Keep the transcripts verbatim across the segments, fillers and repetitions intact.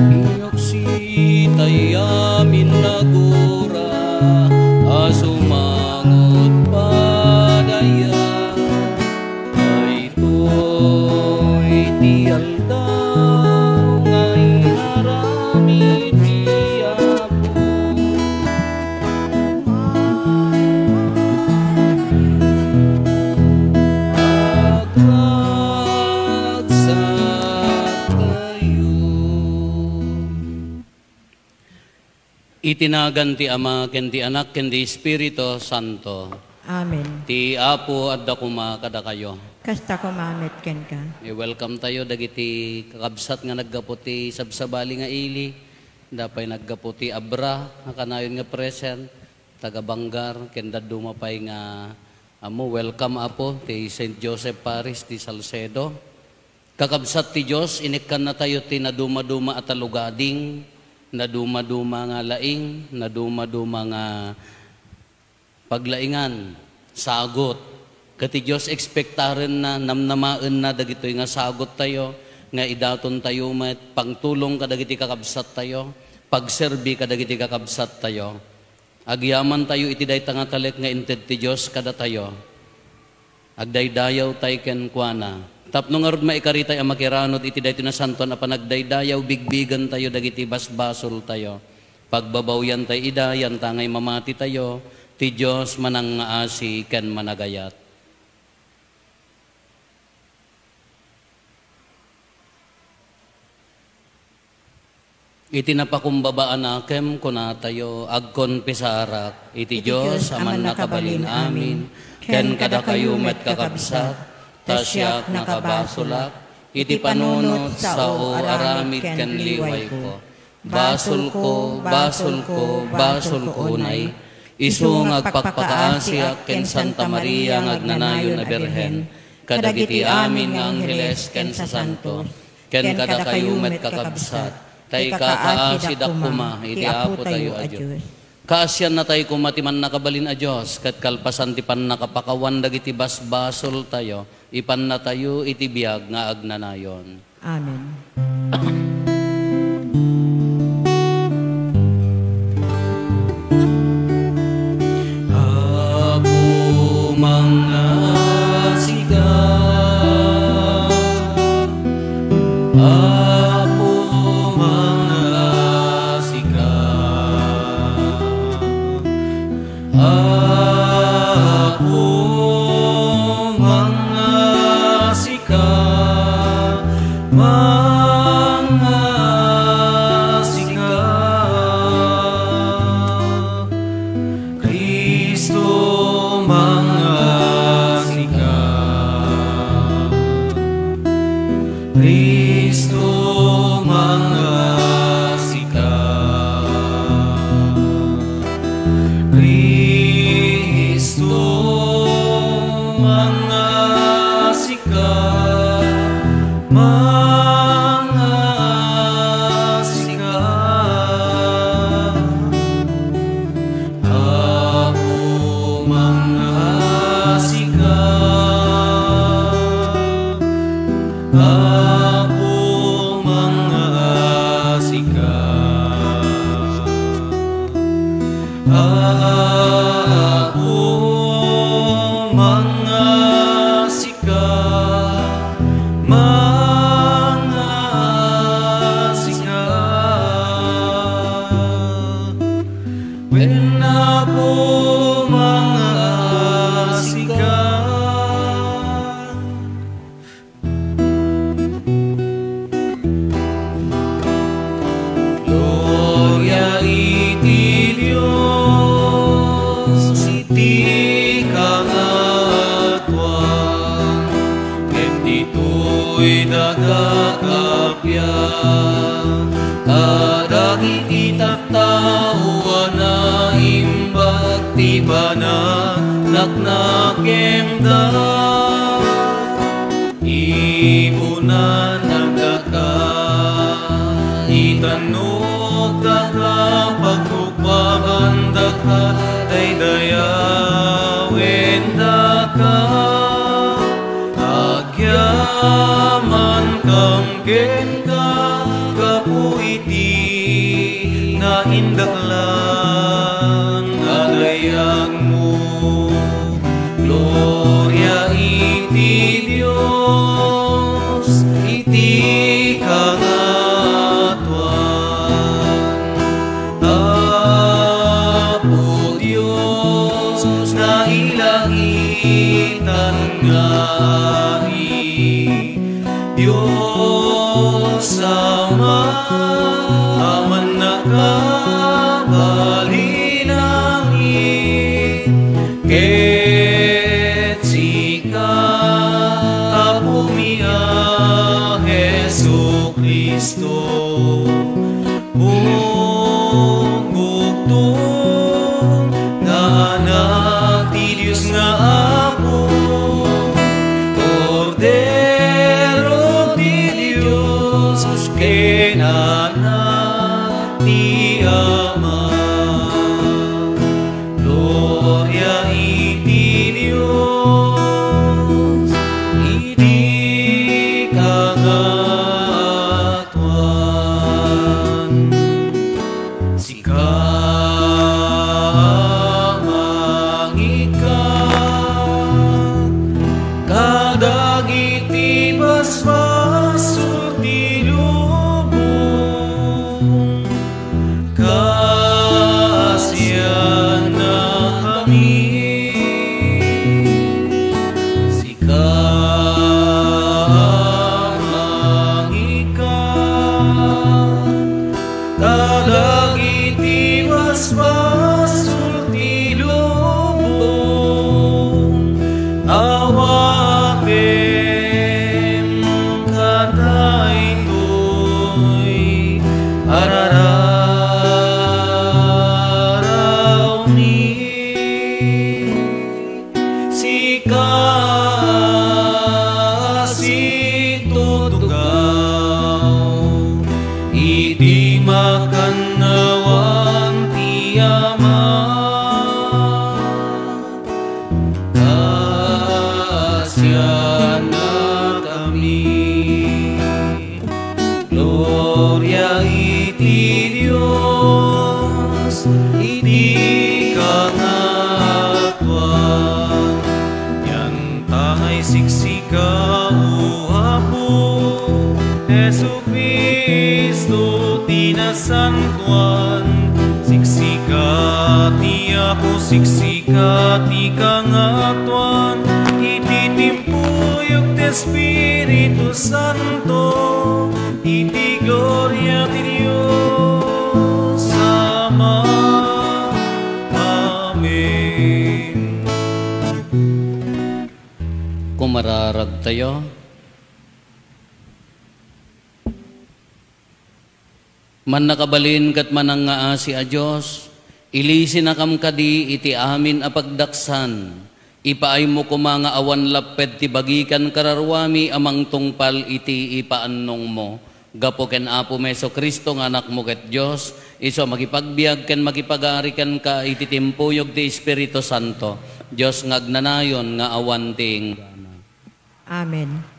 Iyaksi tay amin nagura a sumangot padaya. Daytoy ti aldaw nga inaramid ti Apo. Agkagsaktayo. Iti nagan ti Ama, ken ti Anak, ken ti Espiritu Santo. Amen. Ti Apo adda koma kadakayo. Kasta koma met kenka. I-welcome tayo dagiti kakabsat nga naggapu ti sabsabali nga ili. Adda pay naggapu ti Abra nga kanayon nga present, taga Bangar, ken dadduma pay nga, amo, welcome, Apo, ti Saint Joseph Parish ti Salcedo. Kakabsat ti Dios, inikkannatayo ti nadumaduma a talugading, nadumaduma nga laing, nadumaduma nga paglaingan, sagut. Ket ti Dios, ekspektarenna, namnamaenna dagitoy nga saguttayo, nga idatontayo met, pangtulong kadagiti kakabsattayo, pagserbi kadagiti kakabsattayo. Agyamantayo iti dayta nga talek nga inted ti Dios kadatayo. Agdaydayawtay kenkuana. Tapno ngarud maikaritay a makiranod iti daytoy nasantoan a panagdaydayaw, bigbigentayo dagiti basbasoltayo. Pagbabawiantay ida, yantangay mamatitayo, ti Dios manangngaasi ken managayat. Iti napakumbaba a nakem, kunatayo, agkonfesarak iti Dios a Mannakabalin-amin, ken kadakayo met, kakabsat, ta siak nakabasolak iti panunot, sao, aramid ken liwayko. Basolko, basolko, basolko unay, isu nga agpakpakaasiak ken Santa Maria nga agnanayon a Birhen, kadagiti amin nga angheles ken sasanto, ken kadakayo met, kakabsat, ta ikaasidak koma iti Apotayo a Dios. Kaasiannatayo koma ti Mannakabalin a Dios, ket kalpasan ti pannakapakawan dagiti basbasoltayo, ipannatayo iti biag nga agnanayon. Amen. Apo, mangngasika. Apo, mangngasika. Apo, mangngasika, mangngasika. Cristo, mangngasika. Cristo, mangngasika. Cristo, mangngasika, mangngasika. Apo, mangngasika. Apo, mangngasika. Apo, mangngasika. Mangngasika. Wen, Apo, mangngasika. Gloria iti Dios iti kangatoan, ket ditoy daga kappia, kadagiti tattao a naimbag ti pananakna kenka. Ibunan daka, itannok daka, pagkukuaban daka, daydayawen daka, agyamankam kenka, gapu iti naindaklan a dayagmo. Gloria iti Dios iti kangatoan. Apo Dios, nailangitan nga ari, Dios Ama a mannakabalin a langit, ket sika, Apomi a Jesu-Cristo, Bugbugtong nga Anak ti Dios nga Apo, Kordero ti Dios, ken Anak ti Ama. Gloria iti Dios iti kangatoan. Sika a mangikat kadagiti basbasol ti lubong, kaasiannakami. Sika a mangikat kadagiti basbasol ti lubong, awatem ka daytoy a rararawmi. Sika a situtugaw iti makannawan ti Ama. Anak amin. Gloria iti Dios, iti kangatoan. Yan tay siksika, O Apo, Jesu-Cristo, ti nasantoan. Siksika ti Apo, siksika ti kangatoan. Iti timpuyog ti Espiritu Santo, iti gloria ti Dios Ama. Amen. Kumararagtayo. Mannakabalin ket manangngaasi a Dios, ilisinakam kadi iti amin a pagdaksan. Ipaaymo koma nga awan lapped ti bagikan kararuami a mangtungpal iti ipaannongmo. Gapu ken Apomi Jesu-Cristo nga Anakmo ket Dios, isu a makipagbiag ken makipagari kenka iti timpuyog ti Espiritu Santo, Dios nga agnanayon nga awan ti inggana. Amen.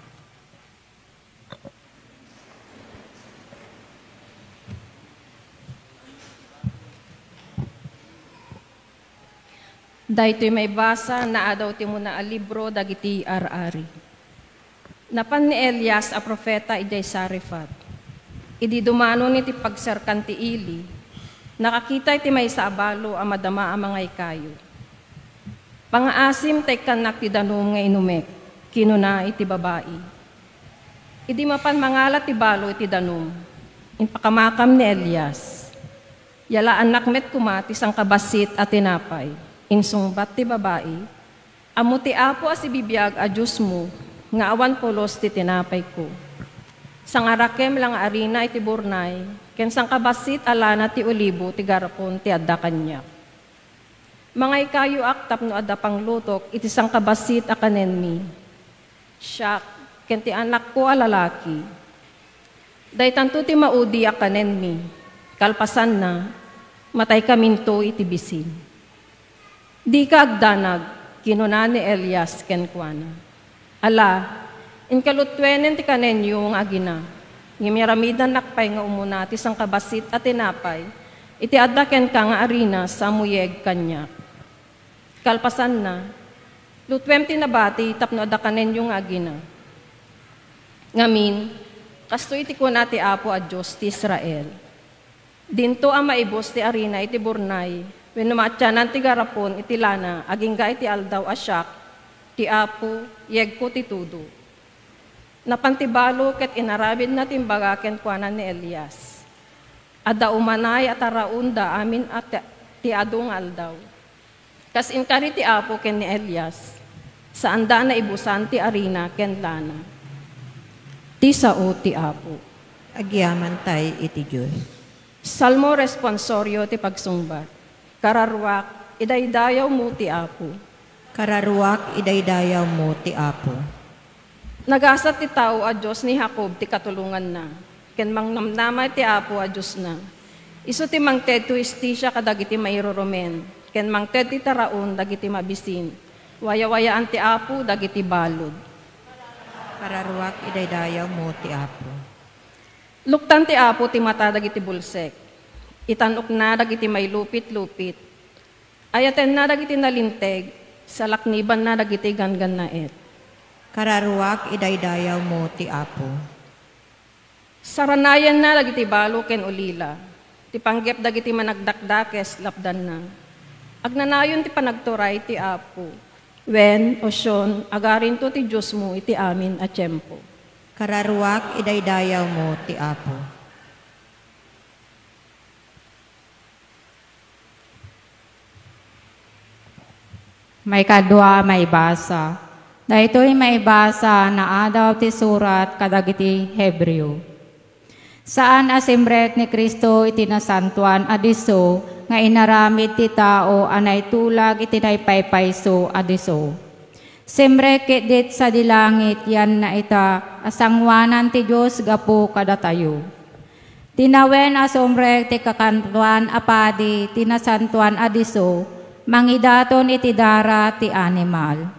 Daytoy maibasa, naadaw ti umuna a libro dagiti ar-ari. Napan ni Elias a profeta idiay Sarefat. Idi dumanon iti pagserkan ti ili, nakakita iti maysa a balo a madama a mangaykayo. "Pangaasim ta ikkannak ti danum nga inumek," kinuna iti babai. Idi mapan mangala ti balo iti danum, impakamakam ni Elias. "Yalaannak met koma ti sangkabassit a tinapay," insungbat ti babai. "Ammo ti Apo a sibibiag a Diosmo nga awan pulos ti tinapayko. Sangarakem la nga arina iti burnay ken sangkabassit a lana ti olibo ti garapon ti adda kaniak." Mangaykayoak tapno adda panglutok iti sangkabassit a kanenmi, siak ken ti anakko a lalaki. Daytanto ti maudi a kanenmi. Kalpasanna, mataykaminto iti bisin. "Dika agdanag," kinuna ni Elias kenkuana. "Ala, inka lutuenen ti kanenyo nga agina, ngem yaramidannak pay nga umuna ti sangkabassit a tinapay iti adda kenka nga arina sa muyeg kaniak. Kalpasanna, lutuem ti nabati tapno adda kanenyo nga agina. Ngamin, kastoy ti kuna ti Apo a Dios ti Israel: Dinto a maibus ti arina iti burnay wenno maatianan ti garapon iti lana agingga iti aldaw a siak, ti Apo, yegko ti tudo." Napan ti balo ket inaramidna ti imbaga kenkuana ni Elias. Adda umanay a taraonda amin a ti, ti adu nga aldaw. Kas inkari ti Apo ken ni Elias, saanda a naibusan ti arina ken lana. Ti sao ti Apo. Agyamantay iti Dios. Salmo responsorio ti pagsungbat. Kararuak, idaydayawmo ti Apo. Kararuak, idaydayawmo ti Apo. Nagasat ti tao a Dios ni Jacob ti katulonganna, ken mangnamnama ti Apo a Diosna. Isu ti mangted ti hustisia kadagiti mairurumen, ken mangted ti taraon dagiti mabisin. Wayawayaan ti Apo dagiti balud. Kararuak, idaydayawmo ti Apo. Luktan ti Apo ti mata dagiti bulsek, itan-okna dagiti mailupit-lupit. Ayatenna dagiti nalinteg, salaknibanna dagiti ganggannaet. Kararuak, idaydayawmo ti Apo. Saranayanna dagiti balo ken ulila, ti panggep dagiti managdakdakes lapdanna. Agnanayon ti panagturay ti Apo. Wen, O Sion, agarinto ti Diosmo iti amin a tiempo. Kararuak, idaydayawmo ti Apo. Maikadua a maibasa. Daytoy maibasa naadaw ti surat kadagiti Hebreo. Saan a simrek ni Cristo iti nasantoan a disso nga inaramid ti tao a naitulag iti naipaypayso a disso. Simrek ketdi sadi langit yan naita a sangoanan ti Dios gapu kadatayo. Tinawen a sumrek ti Kakantoan a Padi ti Nasantoan a Disso, mangidaton iti dara ti animal.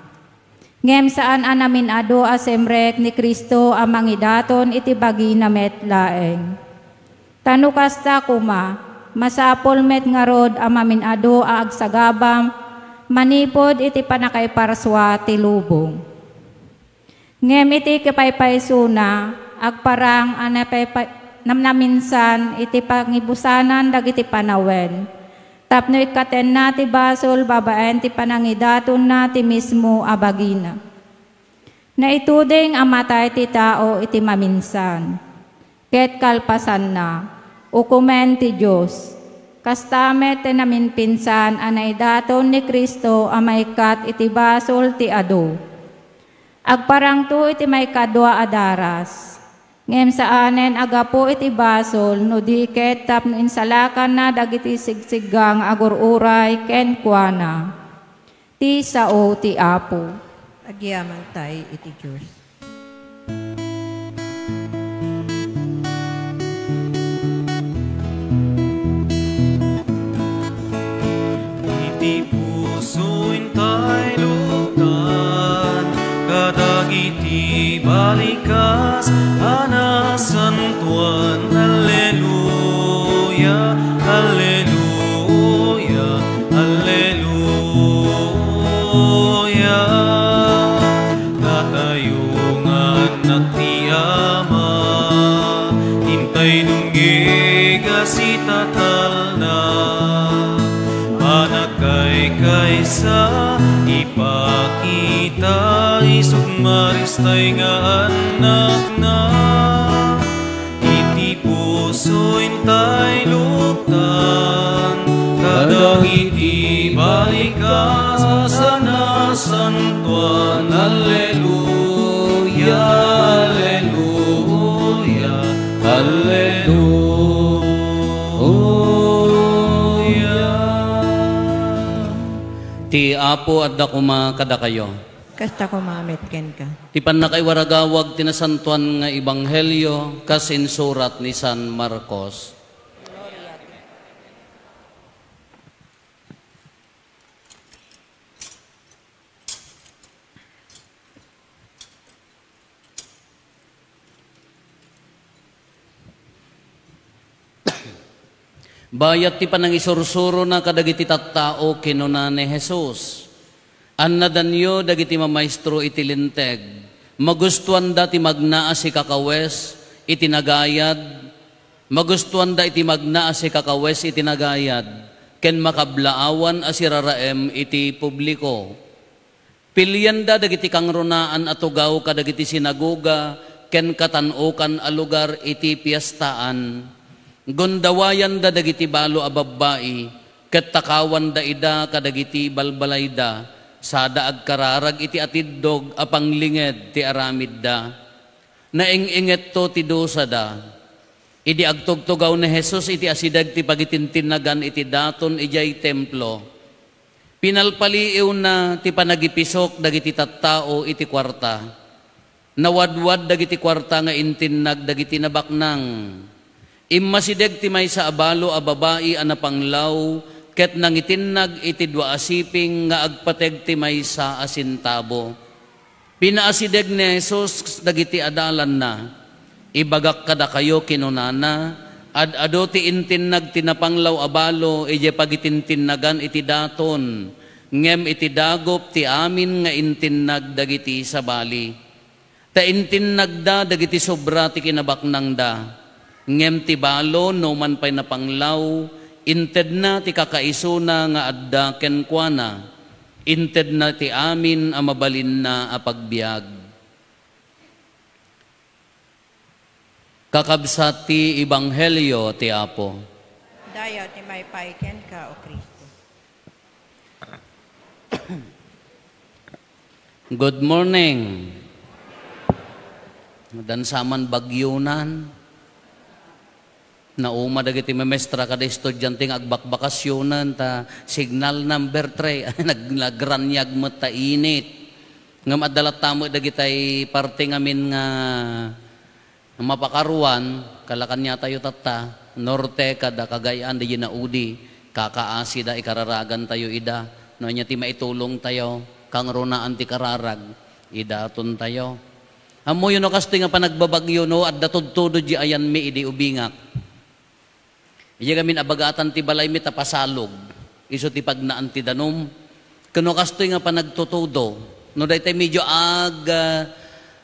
Ngem saan a namin-adu a simrek ni Cristo a mangidaton iti bagina met laeng. Ta no kasta koma, masapul met ngarud a mamin-adu a agsagaba manipud iti pannakaiparsua ti lubong. Ngem iti kapaypaysona, agparang a napaypa-, namnaminsan iti pangibusanan dagiti panawen, tapno ikkatenna ti basol babaen ti panangidatonna ti mismo a bagina. Naituding a matay ti tao iti maminsan, ket kalpasanna, ukomen ti Dios. Kasta met ti naminpinsan a naidaton ni Cristo a maikkat iti basol ti adu. Agparangto iti maikadua a daras, ngem saanen a gapu iti basol no di ket tapno insalakanna dagiti sigsigga nga agur-uray kenkuana. Ti sao ti Apo. Agyamankay iti Dios. Iti puso intay luktan kadagiti balikas a nasantoan. Alleluia, alleluia, alleluia. Datayo nga annak ti Ama, intay dumngeg a sitatalna. Panagkaykaysa, ipakita, isut' maristay nga annakna. Iti puso intay luktan kadagiti balikas a nasantoan. Alleluia, alleluia, alleluia. Ti Apo adda koma kadakayo. Kasta koma met kenka. Ti pannakaiwaragawag ti nasantoan nga ebanghelio kas insurat ni San Marcos. Bayat ti panangisursurona kadagiti tattao, kinuna ni Jesus, "Annadanyo dagiti mamaestro iti Linteg. Magustoanda ti magnaa sikakawes iti nagayad, magustoanda iti magnaa sikakawes iti nagayad, ken makablaawan a siraraem iti publiko." Pilianda dagiti kangrunaan a tugaw kadagiti sinagoga ken katan-okan a lugar iti piestaan. Gundawayanda dagiti balo a babbai ket takawanda ida kadagiti balbalayda, sada agkararag iti atiddog a panglinged ti aramidda. Naing-ingetto ti dusada. Idi agtugtugaw ni Jesus iti asideg ti pagitintinnagan iti daton idiay Templo, pinalpaliiwna ti panagipisok dagiti tattao iti kuarta. Nawadwad dagiti kuarta nga intinnag dagiti nabaknang. Immasideg ti maysa a balo a babai a napanglaw ket nangitinnag iti dua a siping nga agpateg ti maysa a sentabo. Pinaasideg ni Jesus dagiti adalanna, "Ibagak kadakayo," kinunana, "ad-adu ti intinnag ti napanglaw a balo idiay pagitintinnagan iti daton, ngem iti dagup ti amin nga intinnag dagiti sabali. Ta intinnagda dagiti sobra ti kinabaknangda." Ngem ti balo, numan pay napanglaw, intedna ti kakaisuna nga adda kenkuana. Intedna ti amin a mabalinna a pagbiag. Kakabsat ti ebanghelio ti Apo. Dayaw ti maipay kenka, O Cristo. Good morning. Dansaman bagyonan. Nauma dagiti mamestra kada estudiante nga agbakbakasyonen ta signal number three. Nag-, nagraniag met ta init. Ngem adda latta met dagitay parte ngamin nga mapakaruan, kala kaniatayo tatta, Norte kada Cagayan, diay naudi, kakaasida, ikararagantayo ida. No ania ti maitulongtayo, kangrunaan ti kararag. Idaton tayo. Ammoyo no kastoy nga panagbabagyo, no, adda tudtudo di ayanmi idi ubingak. Idiay ngamin abagatan ti balaymi ta pasalog, isu ti pagnaan ti danum. Ken no kastoy nga panagtutudo, no daytay medyo ag-, ah,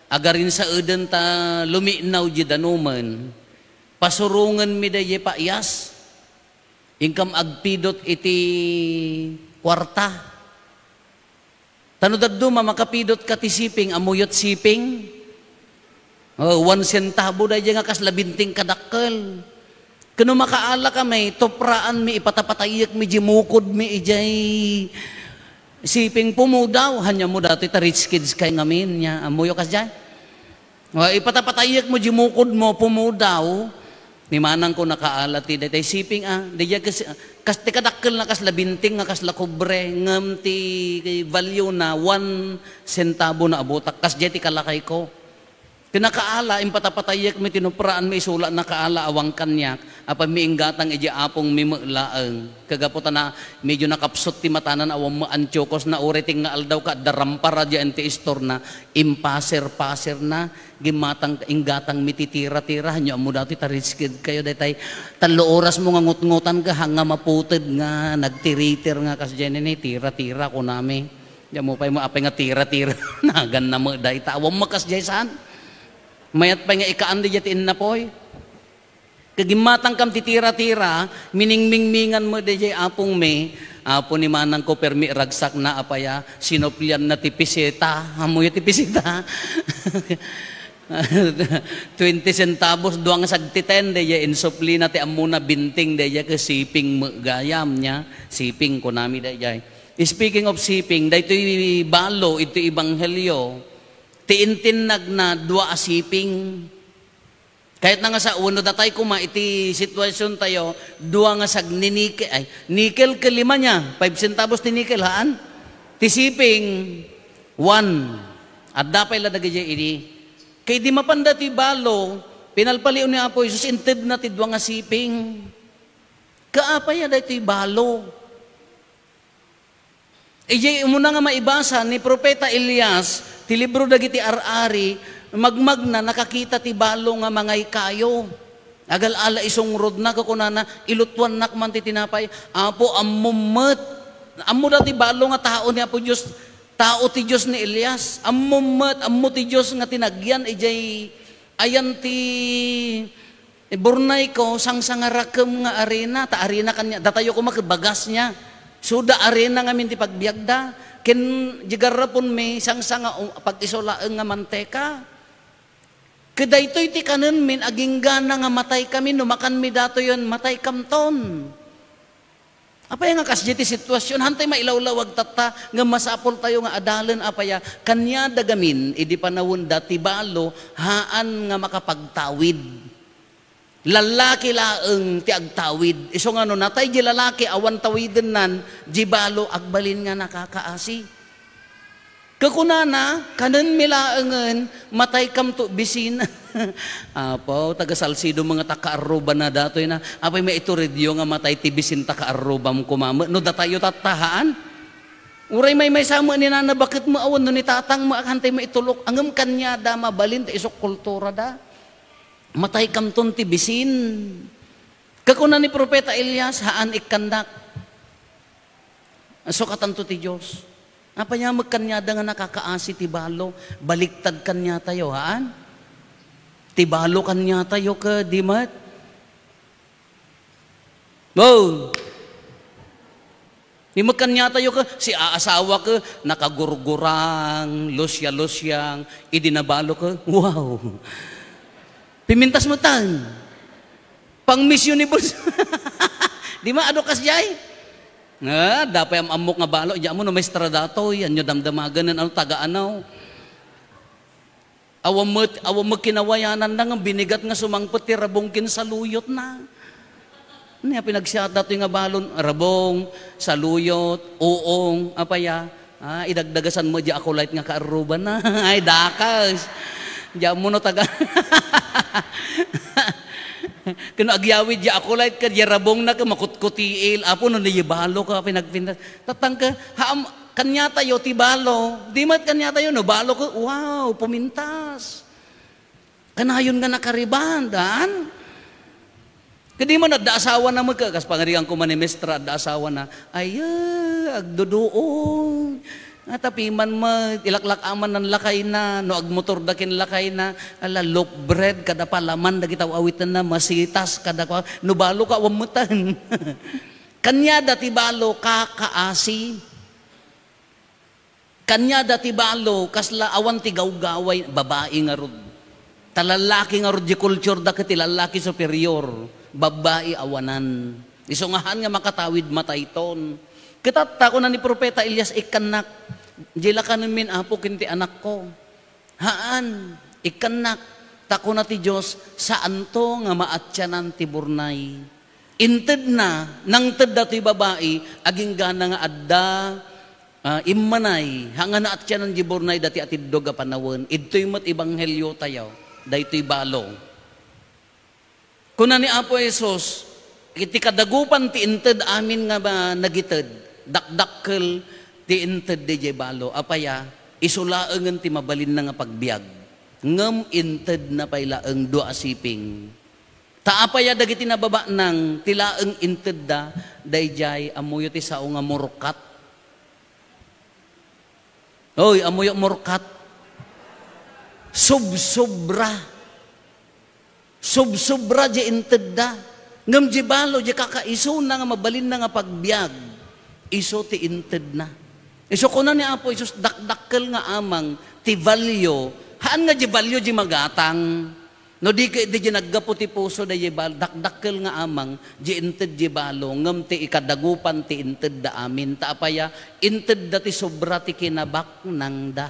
agarinsaeden ta luminaw di danumen, pasurongenmi daydiay paiyas. Inkam agpidot iti kuarta. Ta no dadduma, makapidot ka ti siping, ammoyo ti siping? Oh, one centavo daydiay nga kasla binting kadakkel. Ken no makaala kami, tupraanmi, ipatapatayekmi di mukodmi idiay siping, pumudaw. Ania mo datoy ta rich kids kay ngamin, nia, ammoyo kasdiay? Oh, ipatapatayekmo di mukodmo, pumudaw. Ni manangko nakaala ti daytay siping, ah, daydiay kas-, kas-, ti kadakkelna kasla binting nga kasla kobre, ngem ti value na one centavo na a butak, kasdiay ti kalakayko. Ti nakaala, impatapatayekmi, tinupraanmi, isula nakaala, awan kaniak, apay mi inggatang idiay apongmi met laeng. Kagapu ta na, medyo nakapsut ti matana, awan met antiokosna, uray ti nga aldaw ka, adda rampara diay ti istorna, impasir-pasirna, gimmatang, inggatangmi ti tira-tira, ania mo datoy ta rich kid kayo, daytay tallo oras mo nga ngutngotan ka, hanga maputed nga nagtiritir nga kasdiay nini, tira-tira, kunami. Ania mo pay mo, apay nga tira-tira, naganna met dayta, awan met kasdiay saan. Mayat pay nga ikaandi diay ti innapoy. Kagimmatangkam ti tira-tira, miningmingmingan met daydiay apongmi, Apo ni manangko, permi ragsakna, apaya, sinuplianna ti piseta. Ammoyo ti piseta? Twenty centavos, dua nga sagtiten, daydiay insuplina ti ammona binting, daydiay ket siping met gayam, nia, siping, kunami daydiay. Speaking of siping, daytoy balo, iti ebanghelio, ti intinnagna, dua a siping. Kayatna nga sa, wenno datay koma iti sitwasiontayo, dua nga sagni-, nike-, ay, nickel ket lima nia, five centavos ti nickel, haan? Ti siping, one. Adda pay la dagiti idi. Ket idi mapanda ti balo, pinalpaliw ni Apo Jesus, intedna ti dua nga siping. Kaapay a daytoy balo? Idiay umuna nga maibasa ni Profeta Elias, ti libro dagiti ar-ari, magmagna, nakakita ti balo nga mangaykayo. Agal-ala isungrodna, kakunana, "Ilutuannak man ti tinapay." Apo, ammom met. Ammo dati balo nga tao ni Apo Dios, tao ti Dios ni Elias. Ammom met, ammo ti Dios nga tinagyan idiay ayan ti Iburnayko, sangsanga rakem nga arena, ta arena kaniak, datayo koma ket bagas nia. Suda arena ngamin ti pagbiagda. Ken di garraponmi, sangsanga, um, pag-iso laeng nga manteka. Ket daytoy ti kanenmin, aginggana nga mataykami, no makanmi datoyen, mataykamton. Apay nga kasdiay ti sitwasion? Hantay mailawlawag tatta nga masapultayo nga adalen, apaya, kaniada gamin, idi panawenda ti balo, haan nga makapagtawid. Lalaki laeng ti agtawid. Isu nga no natay di lalaki, awan tawidennan, di balo, agbalin nga nakakaasi. Kakunana, kanenmi laengen, mataykamto bisin. Apo, taga Salcedo met nga ta kaarrubana datoy na. Apay maituridyo nga matay ti bisin ta kaarrubam koma met. No datayo tatta, haan? Uray maymaysa met ni nana, baket met awan no ni tatang met, hantay maitulok. Ngem kaniada, mabalin ta isu kulturada. Mataykamton ti bisin. Kakuna ni Profeta Elias, "Haan, ikkandak. Sukatanto ti Dios." Apay a met kaniada nga nakakaasi ti balo? Baliktad kaniatayo, haan? Ti balo kaniatayo ket di met. Boom! Di met kaniatayo ket si aasawa ket nakagurgurang, lusya-lusyang, idi nabalo ket, wow! Pimintas met tan. Pang Miss Universe. Di met adu kasdiay? Ah, dapay am-ammok nga balo, diak ammo no maestra datoy, ania damdamagen, ano, taga ano. Awan met, awan met kinawayananna nga binigat nga sumangpet ti rabong ken saluyotna. Ania pinagsiat datoy nga balon, rabong, saluyot, uong, apay a? Ah, idagdagasan met di Akulite nga kaarrubanna. Ay, dakas. Diak ammo no taga. Ken agyawid di Akulite ket di rabongna ket makutkutiil. Apo no, ni balo ka pinagpintas. Tatangka, haam, Kaniatayo ti balo. Di met kaniatayo, no balo ket, wow, pumintas. Kanayon nga nakariban, daan? Ket di man adda asawana met, kas pangarigan ko man ni Mestra, adda asawana. Ay, agduduong. Nga tapiman met, ilaklak-aman nan lakayna, no agmotor da ken lakayna, ala, loaf bread, kada palaman, dagiti aw-awitenna, masitas, kada kua-, no balo ka, awan metan. Kaniada ti balo, kakaasi. Kaniada ti balo, kasla awan ti gawgaway, babai ngarud. Ta lallaki ngarud di culture da ket ti lallaki superior, babbai awanan. Isu nga haan nga makatawid matayton. Ket ta, kuna ni Profeta Elias, ikkannak, di lakanenmin Apo ken ti anakko. Haan, ikkannak, ta kuna ti Dios, saanto nga maatianan ti burnay. Intedna, nangted datoy babai, aginggana nga adda, ah, immanay, ha nga naatianan di burnay dati atiddog a panawen. Idtoy met ebanghelio tayo, daytoy balo. Kuna ni Apo Jesus, iti kadagupan ti inted amin nga ba-, nagited, dakdakkel ti inted daydiay balo. Apaya, isu laengen ti mabalinna nga pagbiag. Ngem intedna pay laeng dua a siping. Ta apaya dagiti nababanang ti laeng intedda, daydiay, ammoyo ti sao nga murkat? Oy, ammoyo murkat? Subsobra. Subsobra di intedda. Ngem di balo, di kakaisuna nga mabalinna nga pagbiag, isu ti intedna. Isu kuna ni Apo Jesus, dakdakkel nga amang ti value. Haan nga di value di magatang. No di ket di naggapu ti puso daydiay bal-, dakdakkel nga amang, di inted di balo, ngem ti ikadagupan ti intedda amin. Ta apaya, intedda ti sobra ti kinabaknangda.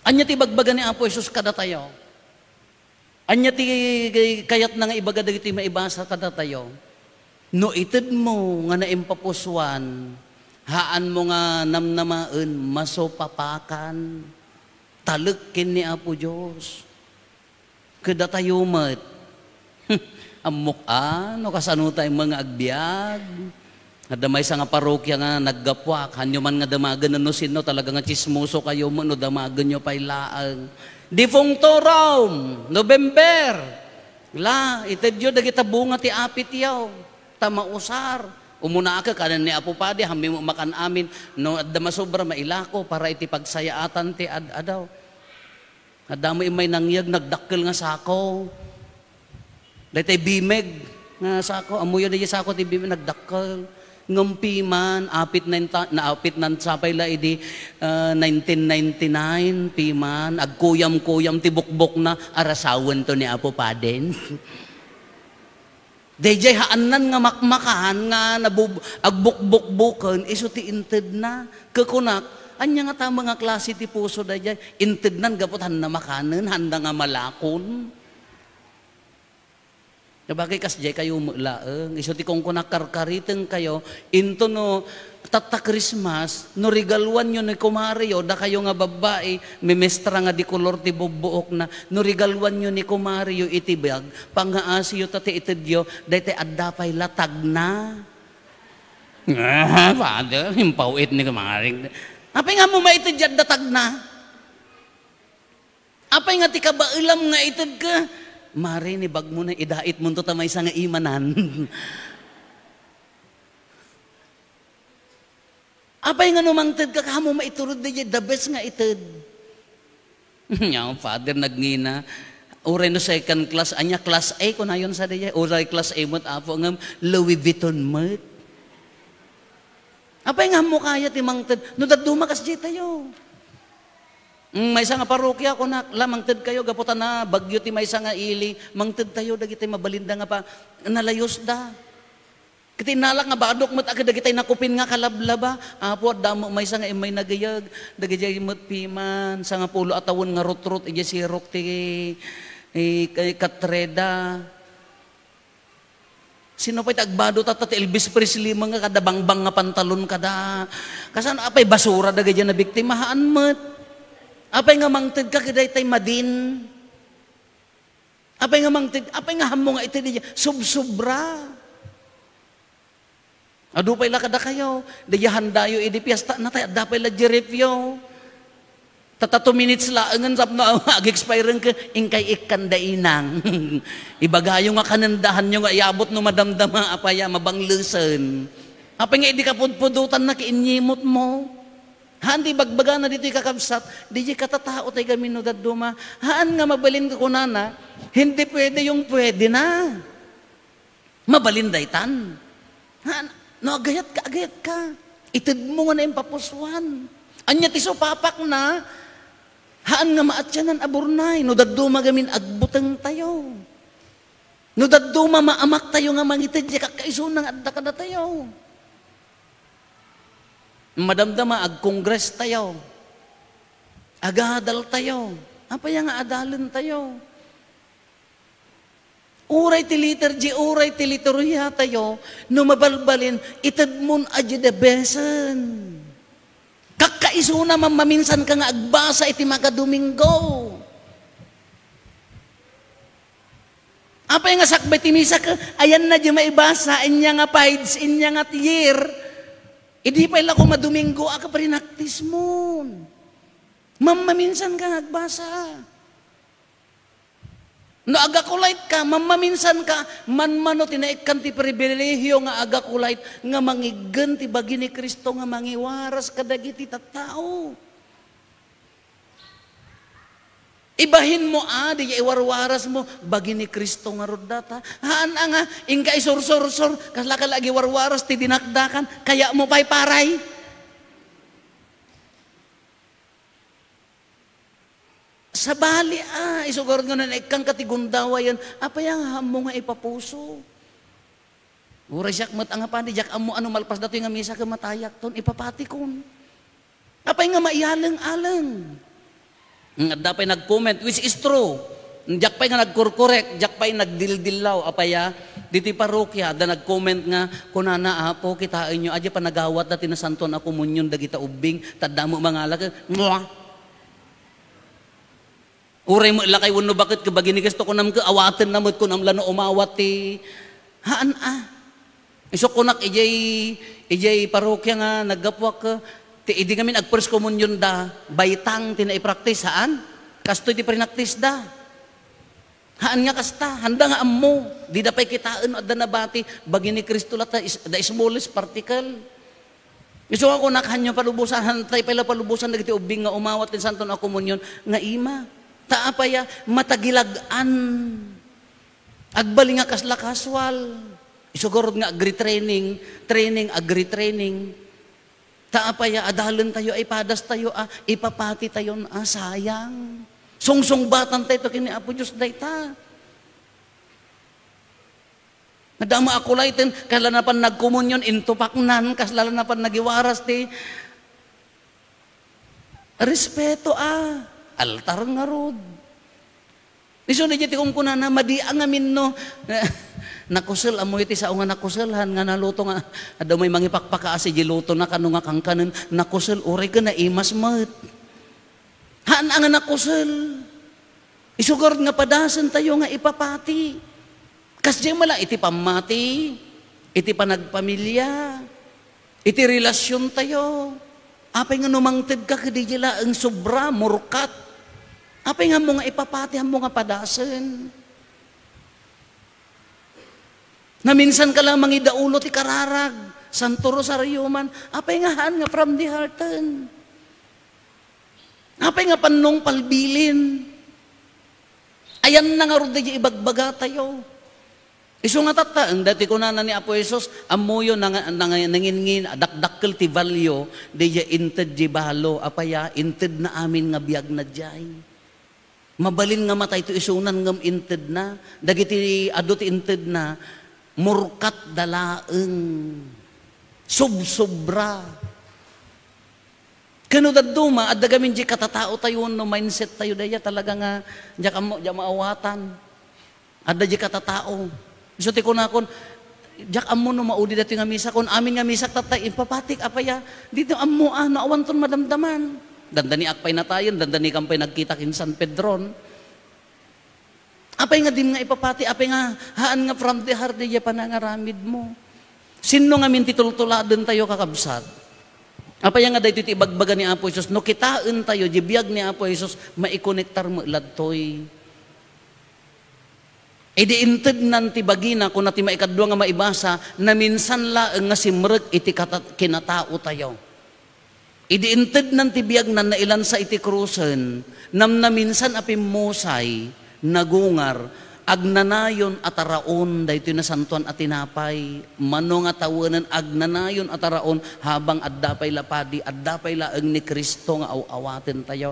Ania ti ibagbaga ni Apo Jesus kadatayo? Ania ti kayatna nga ibaga dagiti maibasa kadatayo? No itedmo nga naimpapusuan, haanmo nga namnamaen, masupapakan. Talek ken ni Apo Dios. Kadatayo met. Ammok a, no kasano tayo mga agbiag. Adda maysa nga parokia nga naggapuak, hanyo man nga damagen no sino, talaga nga tsismoso kayo mo no damagenyo pay laeng. Defunctorum, November. La, itedyo dagita bunga ti apityo. Ta mausar. Umuna ka, kanan ni Apo Padi, hammi mo makan amin. No adda masobra, mailako para iti pagsayaatan ti ad-adaw. Adda mo immay nangyeg, nagdakkel nga sako. Daytay bimeg nga sako, ammoyo daydi sako ti bimeg, nagdakkel. Ngem piman, apit na inta-, naapit nan sapay la idi, ah, nineteen ninety-nine, piman, agkuyam-kuyam ti bukbokna, arasawen to ni Apo Paden. Daydiay haannan nga makmakan nga nabub-, agbukbukbuken, isu ti intedna. Kekunak, ania nga tama nga klase ti puso daydiay? Intednan gapu ta handa makanen, handa nga malakon. Nabagay kasdiay kayo met laeng. Isu ti kunkunak, karkariteng kayo, into no, tatta Christmas, no regaluanyo ni kumareyo, dakayo nga babbai, memestra nga di kolor ti bubbuokna, no regaluanyo ni kumareyo iti bag, pangaasiyo ta ti itedyo, daytay adda pay la tagna. Ah, Father, impaw-it ni kumaring. Apay nga mo maited di adda tagna? Apay nga ti kabaelam nga ited ka? Mare, ni bagmo na, idait mo to ta maysa nga imanan. Apay nga no mangted ka, kamo maiturod daydiay, the best nga ited. Nya, Father, nagngina. Uray no second class, anya class A, kunayon sa daydiay. Uray class A met, Apo, ngem Louis Vuitton met. Apay nga mo kaya ti mangted? No dadduma kasdiay tayo. Mm, maysa nga parokia, kunak, la, mangted kayo, gapu ta na bagyo ti maysa nga ili, mangted tayo, dagiti mabalinda nga pa, nalayosda. Ket innalak nga badok met a kadagitay nakupin nga kalablaba. Apo, adda met maysa nga immay nagayag. Dagiti met piman, sangapulo a tawen nga rutrot, idiay sirok ti, eh, kay Katreda. Sino pay ti agbado tatta ti Elvis Presley mo nga kada bangbang nga pantalon kada? Kasan apay basura dagiti nabiktimahan met? Apay nga mangted ka kadaytay madin? Apay nga mangted, apay nga hammo nga ited idiay subsubra? Adu pay la kadakayo, daydi handayo idi fiesta, natay, adda pay la diay refyo. Tata two minutes laengen tapno ag-expire ken, inkay ikkan da inang. Ibagayo nga kanendahanyo nga iabut no madamdama, apay a, mabanglesen. Apay nga idi kapudpudotanna ket inyimutmo. Haan ti ibagbagana ditoy, kakabsat, daydi katatao tay gamin no dadduma. Haan nga mabalin nga kunana, "Hindi pwede yung pwede na." Mabalin daytan. Haan, no agayatka, agayatka. Itedmo nga naimpapusoan. Ania ti supapakna? Haan nga maatienna a burnay no dadduma gamin agbutengtayo. No dadduma maamaktayo nga mangited, diay kakkaisuna nga adda kadatayo. Madamdama, ag-congress tayo. Agadal tayo. Apay a nga adalen tayo? Uray ti liturgy, uray ti liturgia tayo, no mabalbalin, itedmon a diay da besen. Kakkaisuna, mammaminsan ka nga agbasa iti makadomingo. Apay nga sakbay ti misa ket ayanna diay maibasa, ania nga page, ania nga year, idi pay la koma Domingo a kaprinaktismon. Mammaminsan ka nga agbasa. No agakulait ka, mammaminsan ka, manmano ti naikkan ti pribilehiyo nga agakulait nga mangiggen ti bagi ni Cristo nga mangiwaras kadagiti tattao. Ibahinmo a, diay iwarwarasmo, bagi ni Cristo ngarud data. Haan a nga, inka isursursor, kasla ka la agiwarwaras ti dinakdakan, kayatmo pay paray. Sabali a, isu ngarud nga no naikkanka ti gundawayen, apay a nga ammo nga ipapuso? Uray siak met a nga padi, diak ammo a no malpas datoy nga misa ket matayakton, ipapatikon. Apay nga maiyaleng-aleng? Hmm, adda pay nag-comment, which is true. Diak pay nga nagkurkurek, diak pay nagdildillaw. Apay a, ditoy parokia, adda nag-comment nga, kunana, "Apo, kitaenyo, adiay panagawatda ti Nasantoan a Komunion dagita ubbing, ta adda met mangala ket, mwah." Uray met lakay wenno baket ket bagi ni Cristo, kunam ket awatenna met, kunam la no umawat ti, haan a. Isu kunak idiay, idiay parokia nga naggapuak, ti idi ngamin ag-first communion da, baitang ti naipraktis, haan? Kastoy ti prinaktis da. Haan nga kasta, handa nga ammo, dida pay kitaen no adda nabati, bagi ni Cristo la ta is, the smallest particle. Isu nga kunak, hanyo palubosan, hantay pay la palubosan dagiti ubbing nga umawat ti Santon a Komunion nga ima. Ta apay a, matagilag-an. Agbalin nga kasla casual. Isu garud nga agri-training, training, agri-training. Ta apay a, adalen tayo, ay padas tayo a, ipapati tayon a, sayang. Sungsungbatantay to ken ni Apo Dios dayta. Adda met a kulayten, kasla napan nagkomunion, intupaknan, kasla napan nagiwaras ti respeto a, altar ngarud. Isu daydiay ti kunkunana, madi a ngamin no, nakusel, ammoyo ti sao nga nakusel, haan nga naluto nga, adda may mangipakpakaas iti lutona, kano nga kankanen, nakusel, uray ken naimas met. Haan a nga nakusel. Isu garud nga padasentayo nga ipapati. Kasdiay met la iti pammati, iti panagpamilia, iti relasiontayo. Apay nga no mangtedka ket diay laeng sobra, murkat. Apay nga ammo nga ipapati, ammo nga padasen. Naminsan ka la mangidaulo ti kararag, Santo Rosario man. Apay nga haan nga from the hearten? Apay nga pannong palbilin? Ayanna ngarud daydiay ibagbagatayo. Isu nga tatta, anda ti kunana ni Apo Jesus, ammoyo nang-, nang-, nangingin, dakdakkel ti value, daydiay inted ti balo, apay a, intedna amin nga biagna diay. Mabalin nga matay ti isunan ngem intedna. Dagiti adu ti intedna, murkatda laeng. Subsobra. Ken no dadduma, adda gamin diay katataotayo wenno mindsettayo, daydiay talaga nga, diak ammo, diak maawatan. Adda diay katatao. Isu ti kunakon, diak ammo no maudi datoy nga misakon. Amin nga misak tatta, ipapatik, apay a, ditoy ammo a, no awanton madamdaman. Dandaniak pay natayen, dandanikan pay nagkita ken San Pedron. Apay nga dim nga ipapati, apay nga haan nga from the heart diay panangaramidmo. Sinno ngamin ti tultuladentayo, kakabsat? Apay nga daytoy ti ibagbaga ni Apo Jesus? No kitaentayo, di biag ni Apo Jesus, maikonektar met ladtoy. Idi intednan ti bagina, kuna ti maikadua nga maibasa, naminsan laeng nga simrek iti kata-, kinataotayo. Idi intednan ti biagna, nailansa iti krusen, namnaminsan a pimmusay, nagungar, agnanayon a taraon daytoy nasantoan a tinapay, mano nga tawenen agnanayon a taraon, habang adda pay la padi, adda pay laeng ni Cristo nga aw-awatentayo.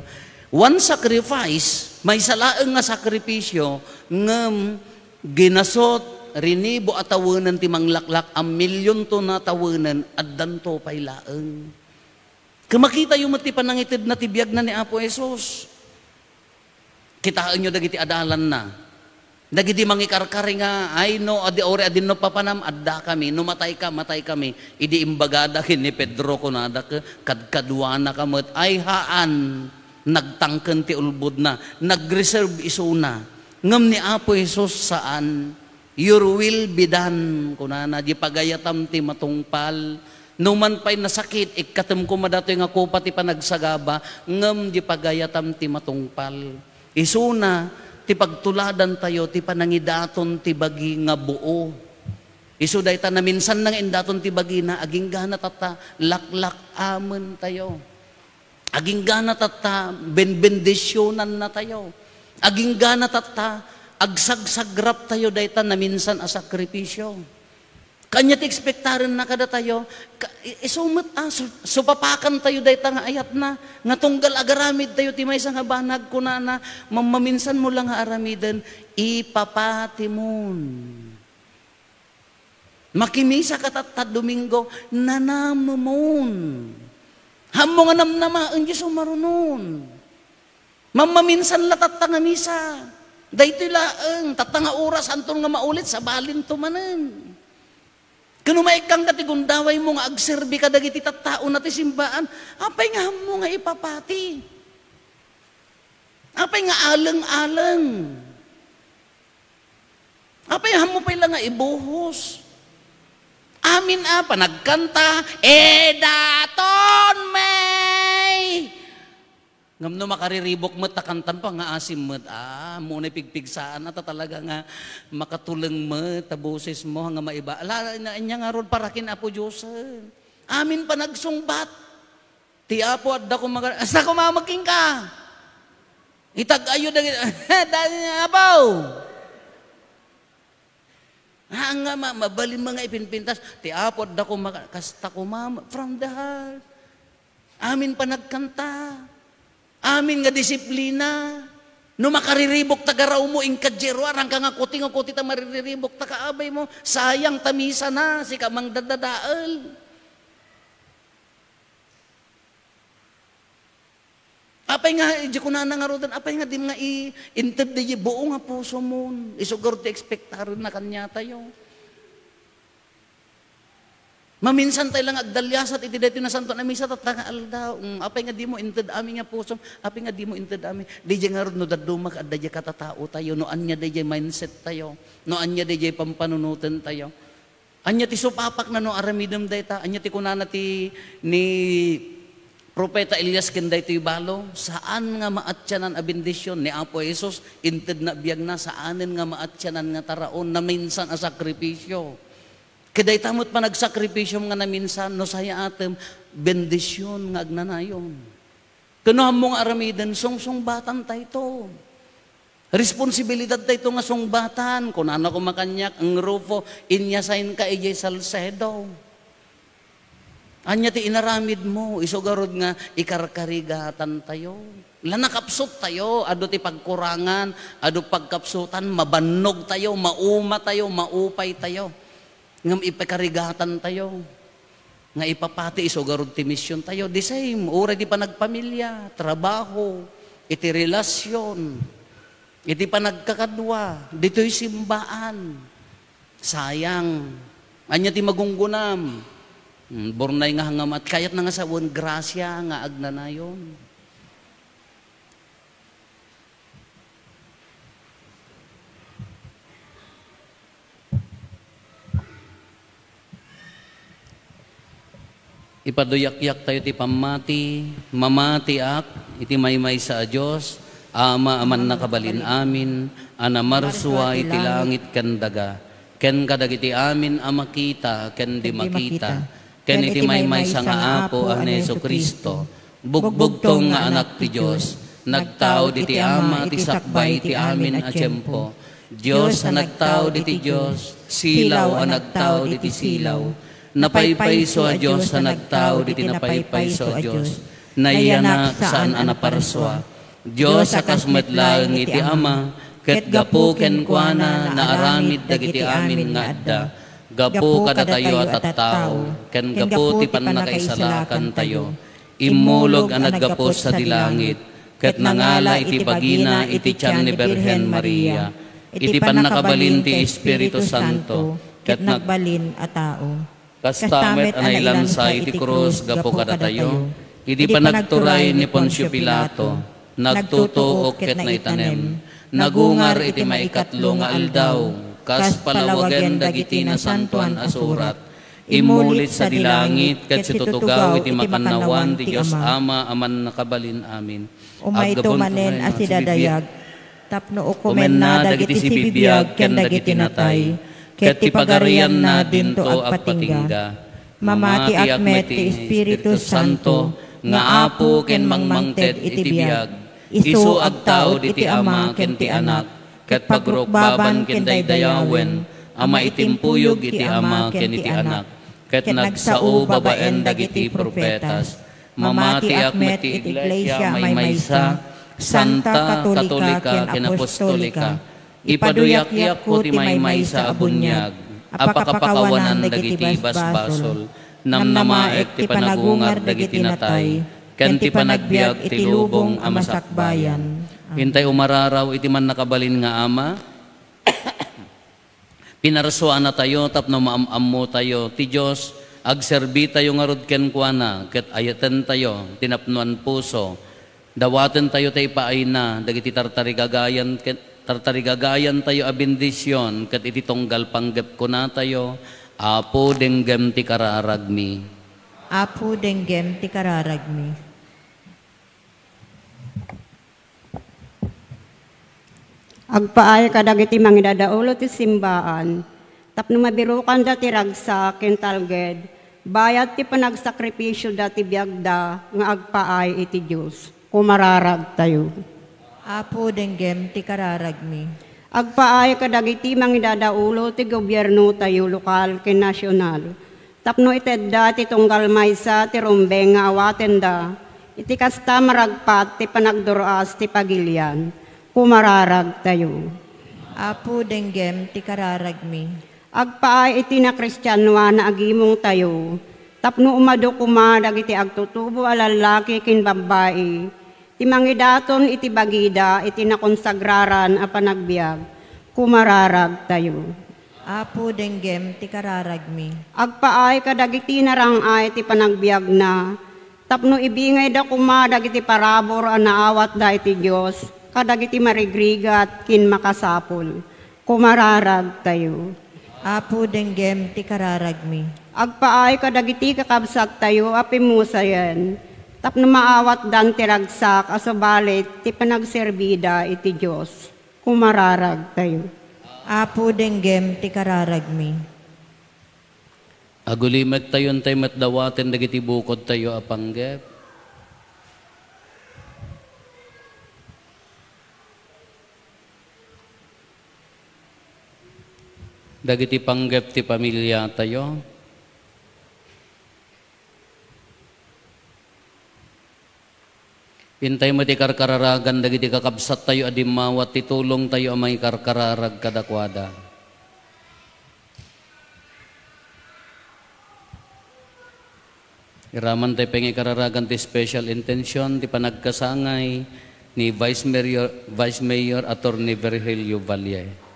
One sacrifice, maysa laeng nga sakripisio, ngem ginasot, rinibo a tawenen ti manglaklak, a milionto na tawenen, addanto pay laeng. Ket makitayo met ti panangitedna ti biagna ni Apo Jesus. Kitaenyo dagiti adalanna. Dagiti mangikarkari nga, "Ay, no, adi, ore, adinno papanam, addakami. No matayka, mataykami." Idi imbagada ken ni Pedro, kunada, "Ke-, kadkaduanaka met." Ay, haan. Nagtangken ti ulbodna. Nag-reserve isuna. Ngem ni Apo Jesus, saan. "Your will be done," kunana, "di pagayatam ti matungpal." Numan pay nasakit, ikkatem koma datoy nga kopa ti panagsagaba, ngem di pagayatam ti matungpal. Isuna ti pagtuladantayo ti panangidaton ti bagi nga buo. Isu dayta, naminsan na nga indaton ti bagina, aginggana tatta, laklak-amentayo. Aginggana tatta, benbendisyonannatayo. Aginggana tatta, agsagsagraptayo dayta naminsan a sakripisio. Kanya ti ekspektarenna kadatayo, ka-, i-, isu met, ah, su-, supapakantayo dayta nga ayatna, nga tunggal agaramidtayo ti maysa nga banag, kunana, "Mammaminsan mo la nga aramiden, ipapatimon." Makimisa ka tatta Domingo, nanamemon. Hammo nga namnamaen diay sumarunon. Mammaminsan la tatta nga misa. Daytoy laeng, tatta nga oras, hanton nga maulit, sabalinto manen. Ken no maikkangka ti gundawaymo nga agserbi kadagiti tattaona ti simbaan, apay nga hammo nga ipapati? Apay nga aleng-aleng? Apay hammo pay la nga ibuhos? Amin a panagkanta, "Idaton mi!" Ngem no makariribok met ta kantan, pangngaasim met, ah, ammo nga ipigpigsaanna ta talaga nga makatuleng met ta bosesmo nga maiba. Ala, ania, ania ngarud para ken Apo Diosen? Amin panagsungbat. Ti Apo adda koma, kasta koma met kenka. Itag-ayyo dagiti, dagiti Apo. Ah, nga ma-, mabalin nga ipinpintas. Ti Apo adda koma, kasta koma, from the heart. Amin panagkanta. Amin nga disiplina. No makariribok ta garawmo, inka diay ruar, aranka nga kuti nga kuti ta maririribok ta kaabaymo. Sayang ta misa na, sika mangdadadael. Apay nga, idiay kunana ngaruden, apay nga dim nga i-, inted daydiay buo nga pusomon? Isu garud ti ekspektarenna kaniatayo. Maminsan tayo lang agdaliasat iti daytoy nasantoan a misa tatta nga aldaw. Mm, apay nga dimo inted amin nga pusom? Apay nga dimo inted amin? Daydiay ngarud no daddumak, adda diay katataotayo, no ania daydiay mindset tayo, no ania daydiay pampanunotentayo. Ania ti supapakna no aramidem dayta? Ania ti kunana ti ni Profeta Elias ken daytoy balo? Saan nga maatianan a bendision ni Apo Jesus, intedna biagna, saanen nga maatianan nga taraon, naminsan a sakripisio. Ket dayta met panagsakripisio nga naminsan, no sayaatem, bendision nga agnanayon. Ken no ammo nga aramiden, sungsungbatantayto. Responsibilidadtayto nga sungbatan. Kunana koma kaniak, "Eng Rufo, inyasaynka idiay Salcedo. Ania ti inaramidmo?" Isu garud nga ikarkarigatantayo. La nakapsuttayo, adu ti pagkurangan, adu pagkapsutan, mabannogtayo, maumatayo, maupaytayo. Ngem ipakarigatantayo nga ipapati isu garud ti misiontayo. The same, uray di panagpamilia, trabaho, iti relasyon, iti panagkakadua, ditoy simbaan. Sayang. Ania ti magunggunam? Hmm, burnay nga hangamat. Kayatna nga sawen, grasia nga agnanayon. Ipaduyakyak tayo ti pammati. Mamatiak iti maymaysa a Dios, Ama a mannakabalin amin, a namarsua iti langit ken daga, ken kadagiti amin a makita ken di makita, ken iti maymaysa nga Apo a ni Jesu-Cristo, bugbugtong nga Anak ti Dios, nagtaud iti Ama ti sakbay ti amin a tiempo. Dios a nagtaud iti Dios, silaw a nagtaud iti silaw, napaypayso a Dios a nagtaud iti napaypayso a Dios, nayanak saan a naparsua. Dios a kas met laeng iti Ama, ket gapu kenkuana naaramid dagiti amin nga adda. Gapu kadatayo a tattao, ken gapu ti pannakaisalakantayo, immulog a naggapu sadi langit, ket nangala iti bagina iti tian ni Birhen Maria, iti pannakabalin ti Espiritu Santo, ket nagbalin a tao. Kasta met a nailansa iti krus gapu kadatayo, idi panagturay ni Poncio Pilato, nagtutuok ket naitanem, nagungar iti maikatlo nga aldaw, kas palawagen dagiti nasantoan a surat, immulit sadi langit ket situtugaw iti makannawan ti Dios Ama a mannakabalin amin. Umayto manen a sidadayag, tapno ukomenna dagiti sibibiag ken dagiti natay, ket ti pagarianna dinto agpatingga. Mamatiak met ti Espiritu Santo nga Apo ken mangmangted iti biag. Isu agtaud iti Ama ken ti Anak, ket pagrukbaban ken daydayawen a maitimpuyog iti Ama ken iti Anak, ket nagsao babaen dagiti profetas. Mamatiak met iti iglesia a maymaysa, santa, katolika, ken apostolika. Ipaduyakyakko ti maymaysa a buniag a pakapakawanan dagiti basbasol. Namnamaek ti panagungar dagiti natay, ken ti panagbiag ti lubong a masakbayan. Intay umararaw iti mannakabalin nga Ama. Pinarsuanatayo tapno maam-ammotayo ti Dios, agserbitayo ngarud kenkuana, ket ayatentayo ti napnoan puso. Dawatentayo ti ipaayna dagiti tartarigagayan ket tartarigagayantayo a bendision, ket iti tunggal panggep kunatayo, Apo, denggem ti kararagmi. Apo, denggem ti kararagmi. Agpaay kadagiti mangidadaulo ti simbaan, tapno mabirokanda ti ragsak ken talged, bayat ti panagsakripisioda ti biagda nga agpaay iti Dios. Kumararagtayo. Apo, denggem ti kararagmi. Agpaay kadagiti mangidadaulo ti gobiernotayo lokal ken nasional, tapno itedda ti tunggal maysa ti rumbeng nga awatenda, iti kasta maragpat ti panagdur-as ti pagilian. Kumararagtayo. Apo, denggem ti kararagmi. Agpaay iti nakristianoan a agimongtayo, tapno umadu koma dagiti agtutubo a lallaki ken babbai, ti mangidaton iti bagida iti nakonsagraran a panagbiag. Kumararagtayo. Apo, denggem ti kararagmi. Agpaay kadagiti narang-ay ti panagbiagna, tapno ibingayda koma dagiti parabur a naawatda iti Dios kadagiti marigrigat ken makasapul. Kumararagtayo. Apo, denggem ti kararagmi. Agpaay kadagiti kakabsattayo a pimmusayen, tapno maawatdan ti ragsak a subalit ti panagserbida iti Dios. Kumararagtayo. Apo, denggem ti kararagmi. Agulimektayo intay met dawaten dagiti bukodtayo a panggep. Dagiti panggep ti pamiliatayo. Intay met ti karkararagan dagiti kakabsattayo a dimmawat ti tulongtayo a mangikarkararag kadakuada. Iraman tay pangikararagan ti special intention ti panagkasangay ni Vice Mayor, Vice Mayor Attorney Virgilio Valle.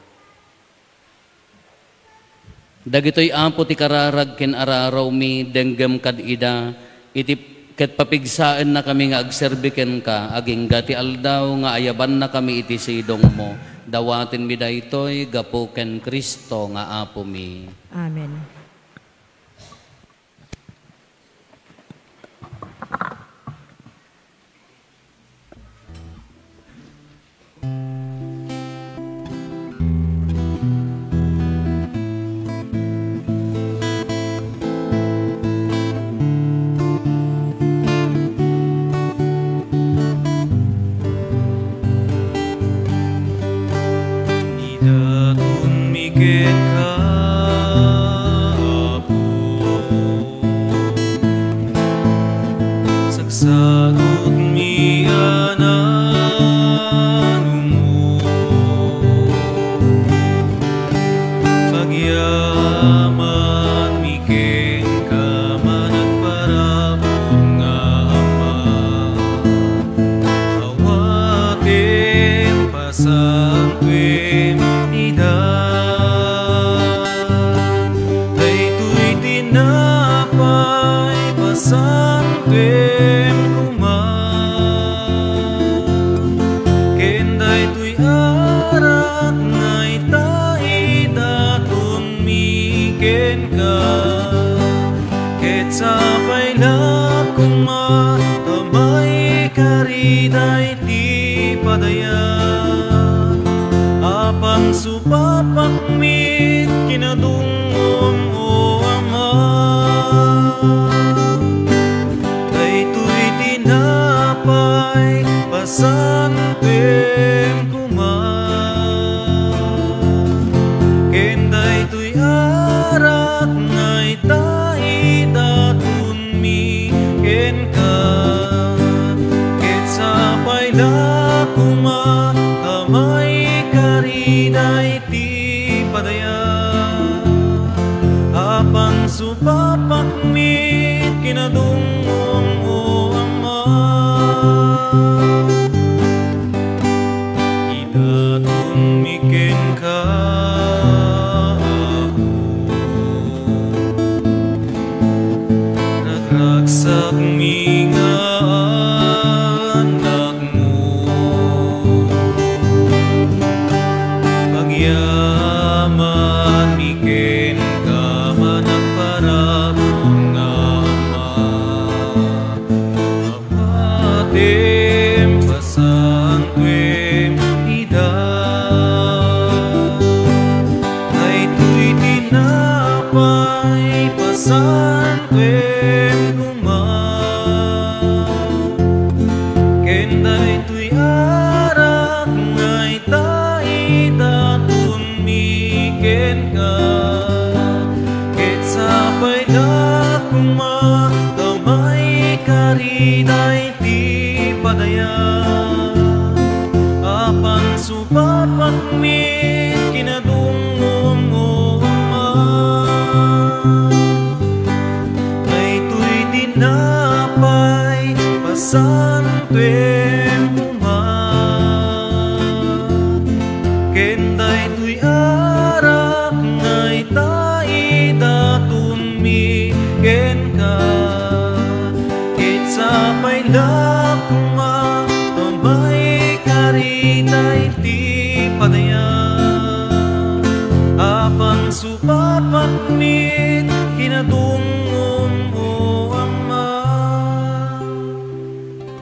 Dagitoy, Apo, ti kararag ken ararawmi, denggem kad ida, iti ket papigsaennakami nga agserbi kenka, agingga ti aldaw nga ayabannakami iti sidongmo. Dawatenmi daytoy gapu ken Cristo nga Apomi. Amen. Padaya, a pangsupapakmit kinadungngom, O Ama. Daytoy tinapay, pasantuem koma, ken daytoy arak nga ita idaton mi kenka, ket sapay la koma ta maikari daydi padaya a pangsupapakmit kinadungngom, O Ama. Idaton mi kenka, Apo. Ragragsak mi nga anakmo. Agyaman mi kenka, managparabur nga Ama. Atem pasantuem ida. Daytoy tinapay, pasantuem koma, ken daytoy arak nga ita idaton mi kenka, ket sapay la koma ta maikari daydi padaya a pangsupapakmit kinadungngom, O Ama. Daytoy tinapay, pasantuem koma, ken daytoy arak nga ita idaton mi kenka, ket sapay la koma ta maikari daydi padaya a pangsupapakmit kinadungngom, O Ama.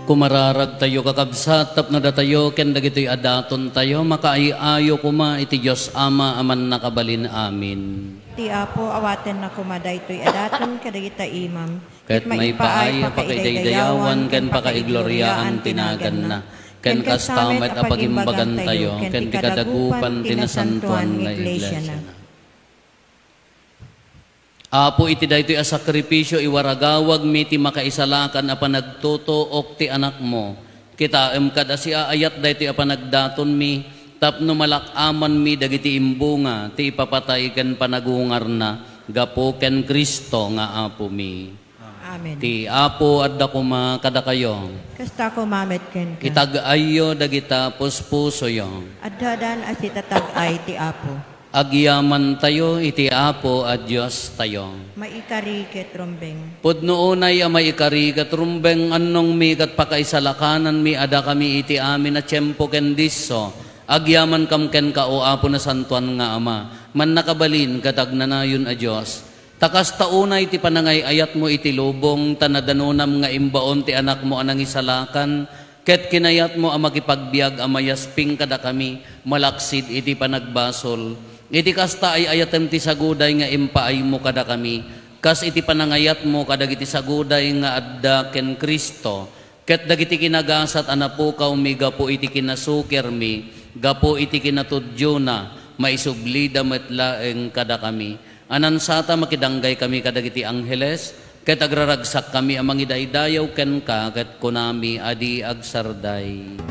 Kumararagtayo, kakabsat, tapno datayo ken dagitoy a datontayo makaay-ayo koma iti Dios Ama a Mannakabalin-amin. Ti Apo, awatenna koma daytoy a daton kadagita imam, ket maipaay a pakaidaydayawan ken pakaigloriaan ti naganna, ken kasta met a pagimbagantayo ken ti kadagupan ti nasantoan nga iglesiana. Apo, iti daytoy a sakrifisio, iwaragawagmi ti makaisalakan a panagtutuok ti Anakmo. Kitaem kad a siaayat daytoy a panagdatonmi tapno malak-amanmi dagiti imbunga ti ipapatay ken panagungarna gapu ken Cristo nga Apomi. Amen. Ti Apo adda koma kadakayo. Kasta koma met kenka. Itag-ayyo dagita puspusoyo. Addadan a sitatag-ay ti Apo. Agyamantayo iti Apo a Diostayo. Maikari ket rumbeng. Pudno unay a maikari ket rumbeng, annongmi ket pakaisalakananmi a dakami iti amin a tiempo ken disso. Agyamankam kenka, O Apo, Nasantoan nga Ama, Mannakabalin ket Agnanayon a Dios. Ta kasta unay ti panangay-ayatmo iti lubong, ta nadanonam nga imbaon ti Anakmo a Nangisalakan, ket kinayatmo a makipagbiag a mayasping kadakami malaksid iti panagbasol. Iti kasta, ay-ayatem ti saguday nga impaaymo kadakami, kas iti panangayatmo kadagiti saguday nga adda ken Cristo, ket dagiti kinagasat a napukawmi gapu iti kinasukirmi, gapu iti kinatuddiona, maisublida met laeng kadakami. Anansata, makidanggay kami kadagiti angheles, ket agraragsak kami a mangidaydayaw kenka, ket kunami a di agsarday.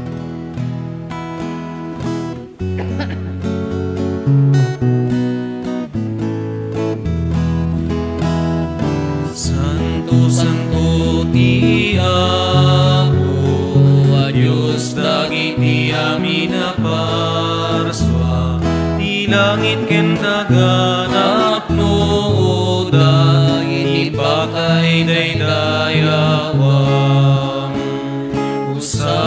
Santo, santo ti Apo a Dios dagiti amin a parsua, ti langit ken daga napnoda iti pakaidaydayawan. Hosanna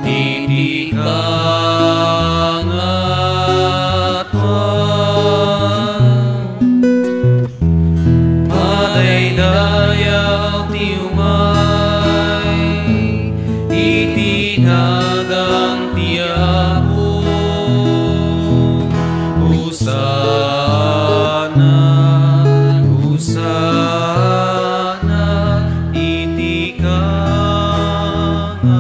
iti kangatoan. Madaydayaw ti umay Nagan ti Apo, Hosanna, Hosanna iti kangatoan.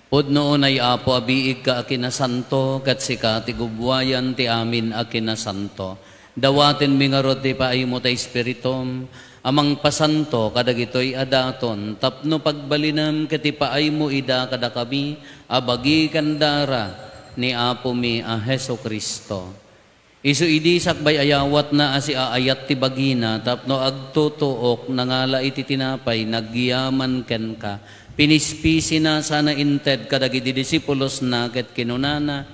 Pudno unay, Apo, a biigka a kinasanto, ket sika ti gubbuayan ti amin a kinasanto. Dawatenmi ngarud ti paaymo ti Espiritum a mangpasanto kadagitoy a daton tapno pagbalinem ket ipaaymo ida kadakami a bagi ken dara ni Apomi a Jesu-Cristo. Isu idi sakbay a yawatna a siaayat ti bagina tapno agtutuok, nangala iti tinapay, nagyaman kenka, pinispisina sana inted kadagiti disipulosna ket kinunana,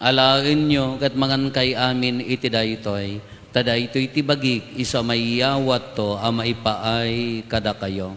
"Alaenyo ket mangankay amin iti daytoy, ta daytoy ti bagik isu a maiyawatto a maipaay kadakayo."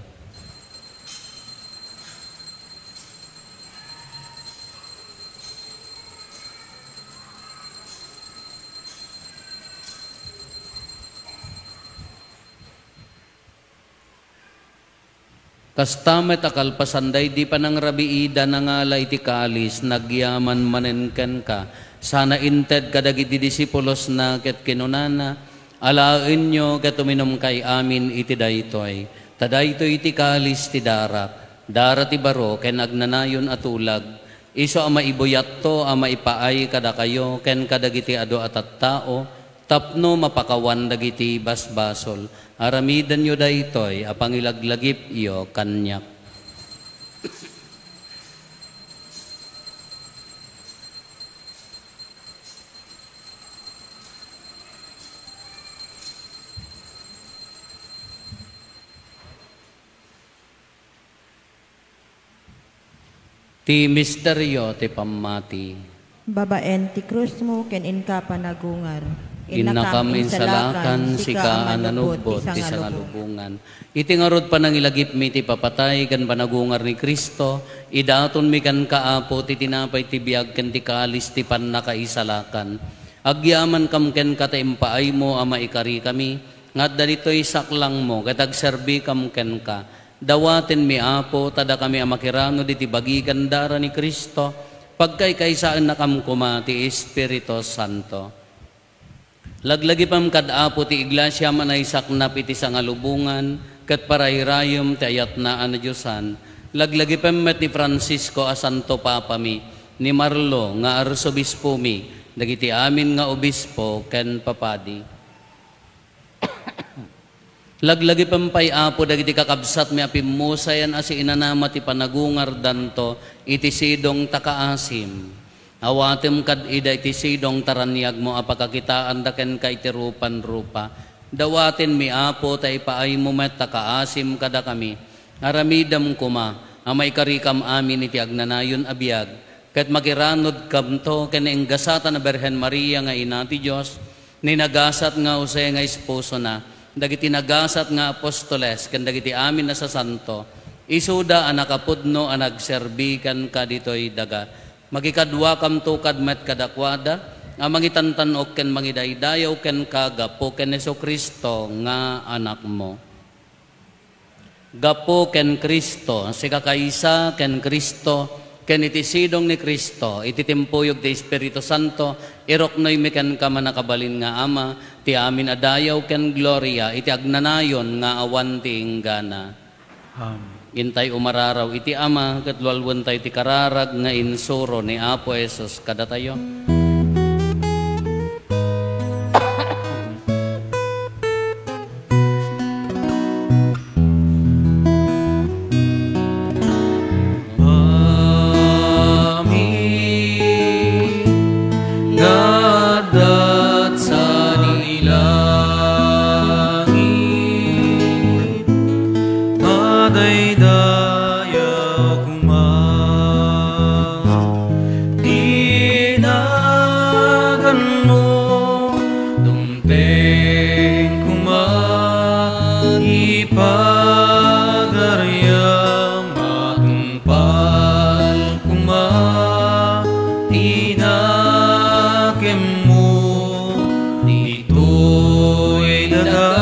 Kasta met a kalpasan daydi panangrabiida, nangala iti kalis, nagyaman manen kenka, sana inted kadagiti disipulosna ket kinunana, "Alaenyo ket uminumkay amin iti daytoy, ta daytoy ti kalis ti darak, dara ti baro ken agnanayon a tulag, isu a maibuyatto a maipaay kadakayo ken kadagiti adu a tattao, tapno mapakawan dagiti basbasol. Aramidenyo daytoy a pangilaglagipyo kaniak." Ti misterio ti pammati. Babaen ti krusmo ken inka panagungar. Innakam insalakan, sika a nanubbot ti sangalubongan. Iti ngarud panangilagipmi ti papatay ken panagungar ni Cristo, idatonmi kenka, Apo, ti tinapay ti biag ken ti kalis ti pannakaisalakan. Agyamankam kenka ta impaaymo a maikarikami, nga adda ditoy saklangmo ket agserbikam kenka. Dawatenmi, Apo, ta dakami a makiranod iti bagi ken dara ni Cristo, pagkaykaysaennakam koma ti Espiritu Santo. Laglagipem kad Apo ti Iglesia a naisaknap iti sangalubongan ket parairayem ti ayatna a nadiosan. Laglagipem met ni Francisco a Santo Papami, ni Marlo nga Arsobispomi, dagiti amin nga obispo ken papadi. Laglagipem pay, Apo, dagiti kakabsatmi a pimmusayan a siinanama ti panagungardanto iti sidong ta kaasim. Awatem kad ida iti sidong ta raniagmo a pakakitaanda kenka iti rupan-rupa. Dawatenmi, Apo, ta ipaaymo met ta kaasim kadakami. Aramidem koma a maikarikam amin iti agnanayon a biag, ket makiranodkamto ken ni enggasatan a Birhen Maria nga Ina ti Dios, ni nagasat nga Jose nga esposona, dagiti nagasat nga apostoles, ken dagiti amin a sasanto, isuda a nakapudno a nagserbi kenka ditoy daga. Makikaduakamto kad met kadakuada a mangitantan-ok ken mangidaydayaw kenka gapu ken Jesu-Cristo nga Anakmo. Gapu ken Cristo, sikakaysa ken Cristo, ken iti sidong ni Cristo, iti timpuyog ti Espiritu Santo, iruknoymi kenka, mannakabalin nga Ama, ti amin a dayaw ken gloria iti agnanayon nga awan ti inggana. Amen. Intay umararaw iti Ama, ket lualwentayo ti kararag nga insuro ni Apo Jesus kadatayo. Amin. Nga adda sadi langit, madaydayaw koma ti naganmo, dumteng koma ti pagariam, matungpal koma ti nakemmo ditoy daga.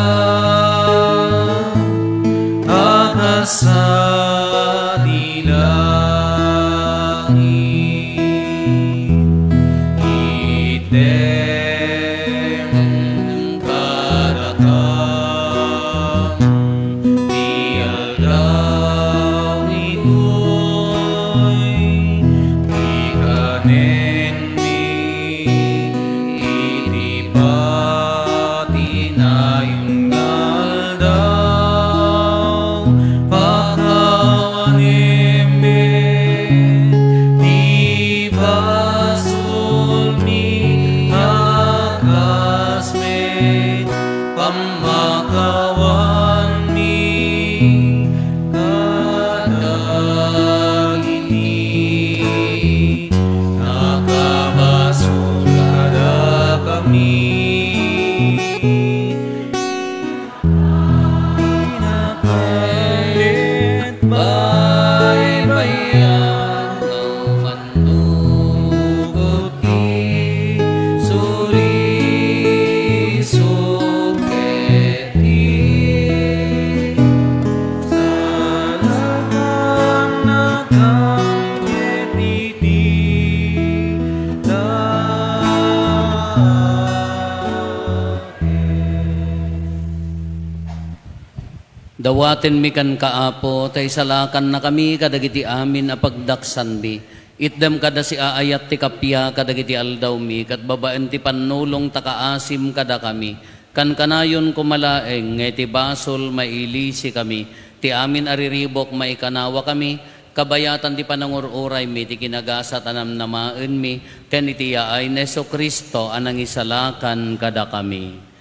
Dawatenmi kenka, Apo, ta isalakannakami kadagiti amin a pagdaksanmi. Itdem kada siaayat ti kappia kadagiti aldawmi, ket babaen ti pannulong ta kaasim kadakami. Kankanayon koma laeng nga iti basol mailisikami, ti amin a riribuk maikanawakami, kabayatan ti panangur-uraymi ti kinagasat a namnamaenmi, ken iti yaay ni Jesu-Cristo a nangisalakan kadakami.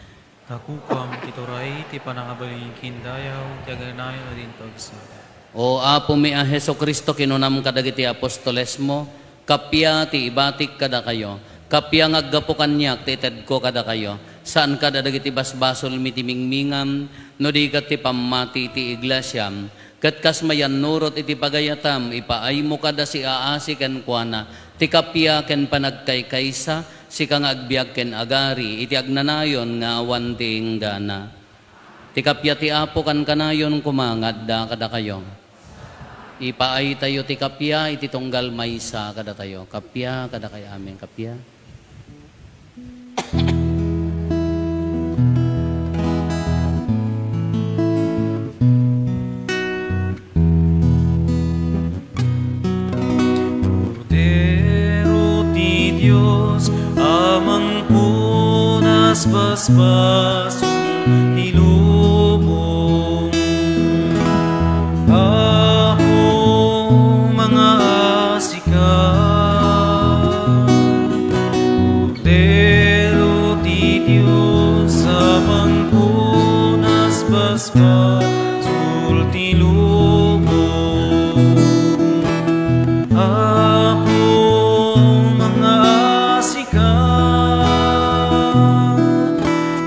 Nakukuam ti turay ti panangabalin ken dayaw ti agnanayon a dinto agsada. O Apomi a Jesu-Cristo, kinunam kadagiti apostolesmo, kappia ti ibatik kadakayo, kappia nga aggapu kaniak ti itedko kadakayo, saan kada dagiti basbasolmi ti mingmingam, no di ket ti pammati iti iglesiam, ket kas mayannurot iti pagayatam, ipaaymo kada siaasi kenkuana ti kappia ken panagkaykaysa, sika nga agbiag ken agari iti agnanayon nga awan ti inggana. Ti kappia ti Apo kankanayon koma nga adda kadakayo. Ipaaytayo ti kappia iti tunggal maysa kadatayo. Kappia kadakayo amin, kappia. Kordero ti Dios a mangpunas basbasol ti lubong. Apo, mangaasi ka. Kordero ti Dios a mangpunas basbasol ti lubong. Apo, mangaasi ka.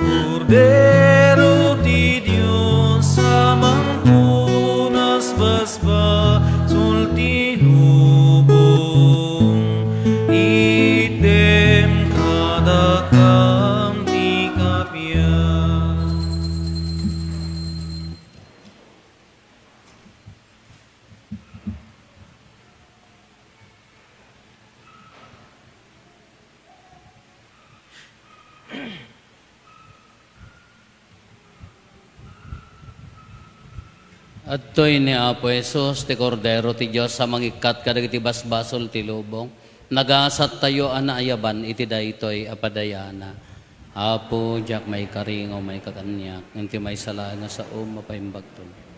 Kordero ti Dios a mangpunas basbasol ti lubong, itdem kadakam ti kappia. Adtoy ni Apo Jesus, ti Kordero ti Dios a mangikkat kadagiti basbasol ti lubong. Nagasattayo a naayaban iti daytoy a padayana. Apo, diak maikari nga umayka kaniak, ngem ti maysa laeng nga saom, mapaimbagton.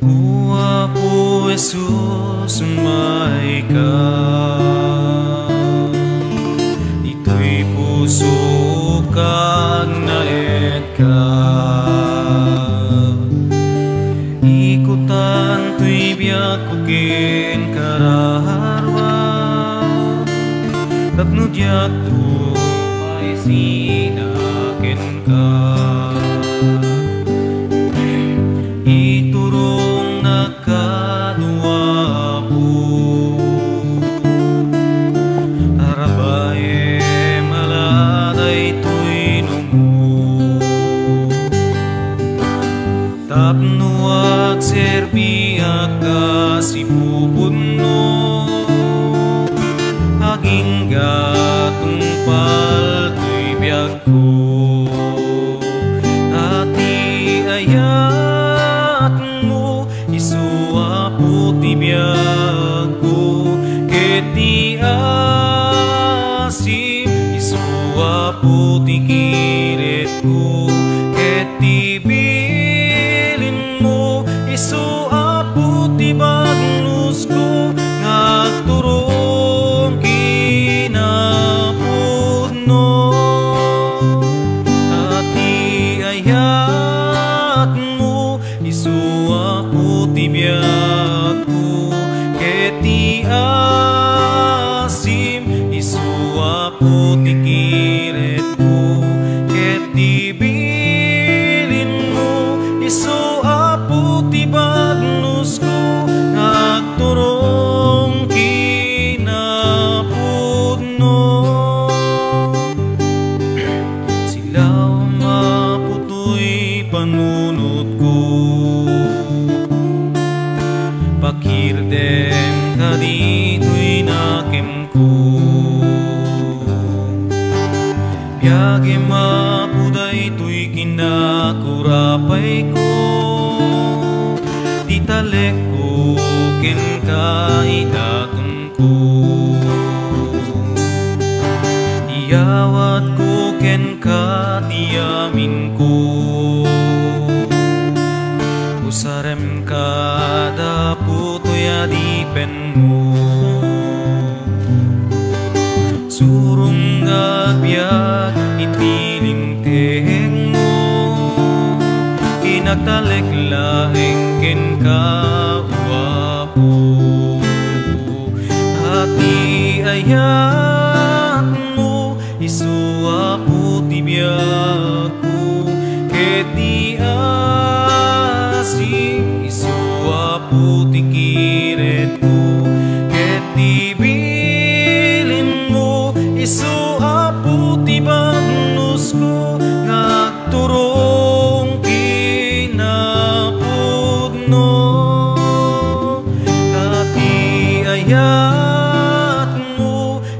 O Apo Jesus, umayka. Ditoy pusok agnaed ka. Ikutan toy biagko ken kararua, tapno diak tumaysina kenka. Iturongnak kano, Apo. Arabaem a la daytoy numo, tapno agserbiak a sipupudno, agingga tungpal toy biag ko. Ta ti ayatmo isu, Apo, ti biagko, ket ti asim isu, Apo, ti kiretko, ket ti bilinmo isu, Apo, ti bagnusko nga agturong kinapudno. Ta ti ayatmo isu, Apo, ti biagko, ket ti asim isu, Apo, ti kir Dagem, Apo, daytoy kinakurapayko, ti talekko kenka idatonko. Iyawatko kenka ti aminko. Usarem kada putoy a dipenmo. Surong nga agbiag iti lintengmo, inagtalek laeng kenka, O Apo. Ta ti ayatmo, isu, Apo, ti biagko, ket ti asim, isu, Apo, ti kiretko, ket ti bilinmo, isu, Apo, ti bagnusko, nga agturong kinapudno. Ta ti ayatmo,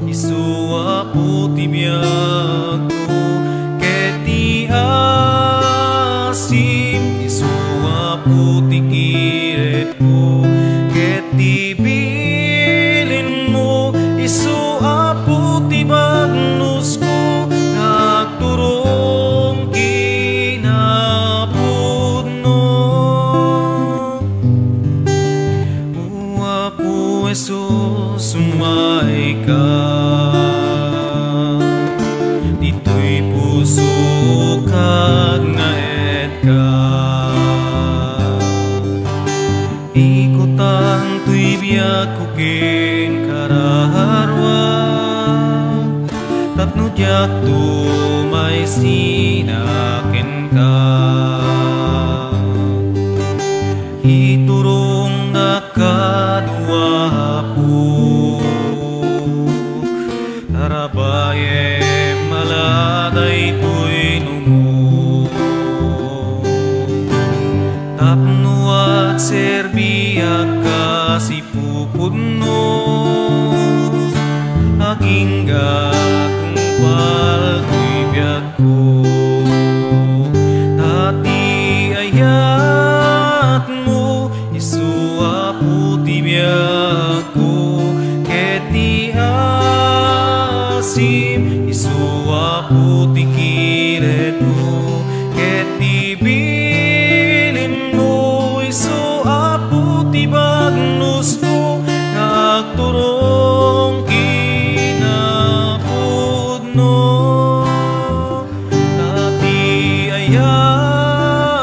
isu, Apo, ti biagko, ket ti asim, isu, Apo, ti kiretko, ket ti bilinmo, isu, Apo, ti bagnusko, nga agturong kinapudno. O Apo Jesus, umayka. Ditoy pusok agnaetka. Ikutan toy biagko ken kararua, tapno diak tumaysina kenka. Iturongnak kano, Apo, tarabayem ala daytoy numo. Tapno agserbiak kas ipupudno, agingga tungpal toy biagko. Ta ti ayatmo, isu, Apo, ti biagko, ket ti asim, isu, Apo, ti kiretko, ket ti bilinmo, isu, Apo, ti bagnusko, nga agturong kinapudno. Ta ti ayatmo,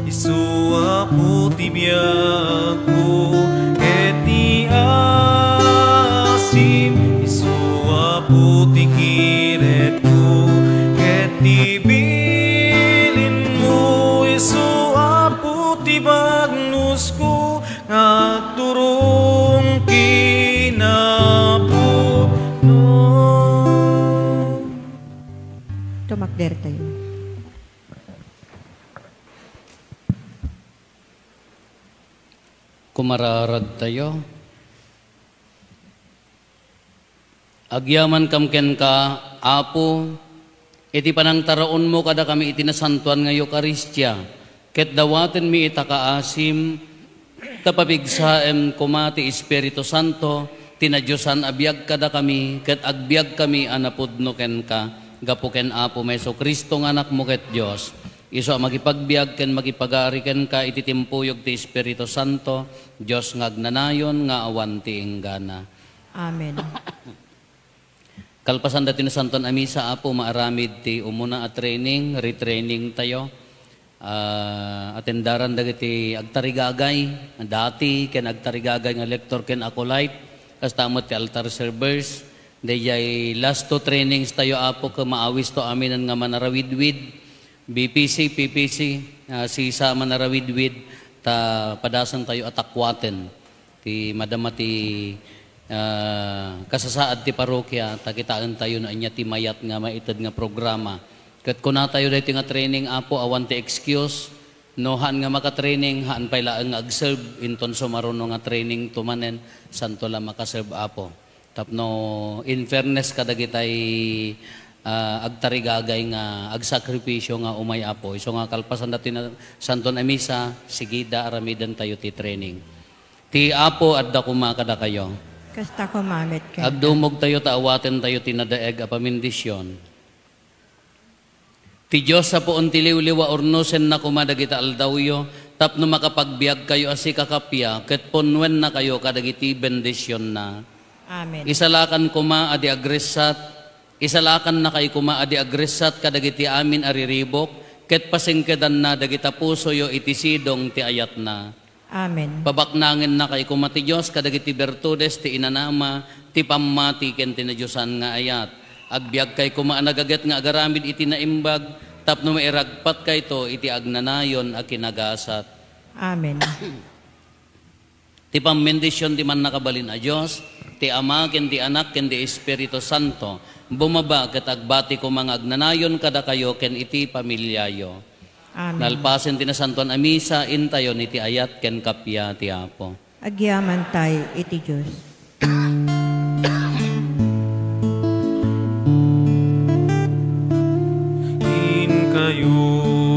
isu, Apo, ti biagko, ket ti asim, isu, Apo, ti kiretko, ket ti bilinmo, isu, Apo, ti bagnusko, nga agturong kinapudno. Tumakder tayo. Kumararag tayo. Agyamankam kenka, Apo, iti panangtaraonmo kadakami iti nasantoan nga Eukaristia, ket dawatenmi ita kaasim, ta papigsaem koma ti Espiritu Santo, ti nadiosan a biag kadakami, ket agbiagkami a napudno kenka, gapu ken Apomi Jesu-Cristo nga Anakmo ket Dios. Isu a makipagbiag ken makipagari kenka iti timpuyog ti Espiritu Santo, Dios nga agnanayon nga awan ti inggana. Amen. Kalpasan dati nasantoan a misa, Apo, maaramid ti umuna a training, retraining tayo. Ah, atendaran dagiti agtarigagay, dati ken agtarigagay nga lector ken acolyte, kasta met ti altar servers. Dayjay last two trainings tayo, Apo, ket maawisto aminen nga manarawidwid. B P C, P P C, ah, sisa manarawidwid, ta padasen tayo a takkuaten ti madama ti, ah, kasasaad ti parokia, ta kitaen tayo no ania ti mayat nga maited nga programa. Ket kuna tayo daytoy nga training, Apo, awan ti excuse. No haan nga maka-training, haan pay laeng nga ag-serve, inton sumaruno nga training to manen, santo la maka-serve, Apo. Tapno in fairness kadagitay, ah, agtarigagay nga agsakripisio nga umay, Apo. Isu nga kalpasan datoy na-, Santon a Misa, sigida, aramidentayo ti training. Ti Apo adda koma kadakayo. Kasta koma met kenka. Agdumogtayo ta awatentayo ti nadaeg a pamendisyon. Ti Dios a puon ti liwliwa, urnosenna koma dagiti aldawyo tapno makapagbiagkayo a sika kappia ket punnuennakayo kadagiti bendisionna. Amen. Isalakan koma a di agressat, isalakannakay koma a di agressat kadagiti amin a riribuk, ket pasingkedanna dagita pusoyo iti sidong ti ayatna. Amen. Pabaknangennakay koma ti Dios kadagiti birtudes ti inanama, ti pammati ken ti nadiosan nga ayat. Agbiagkay koma a nagaget nga agaramid iti naimbag tapno mairagpatkayto iti agnanayon a kinagasat. Amen. Ti pammendision ti Mannakabalin a Dios, ti Ama ken ti Anak ken ti Espiritu Santo, bumaba ket agbati koma nga agnanayon kadakayo ken iti familiayo. Amen. Nalpasen ti Nasantoan a Misa, intayon iti ayat ken kappia ti Apo. Agyamantay iti Dios. Inkayo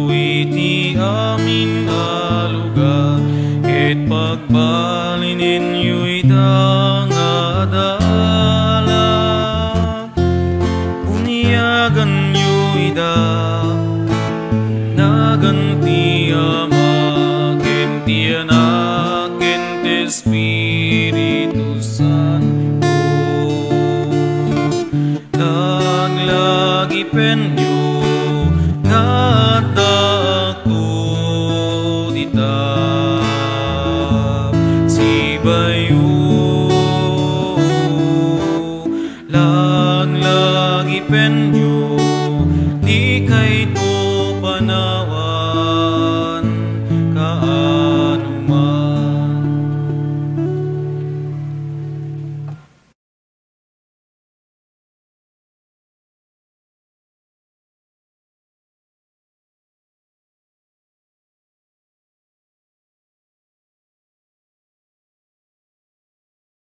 iti amin a lugar, ket pagbalinenyo ida nga adalan. Uniaganyo ida, nagan ti Ama, ken ti Anak, ken ti Espiritu Santo. Laglagipenyo nga addaakto dita. Sibayo. Laglagipen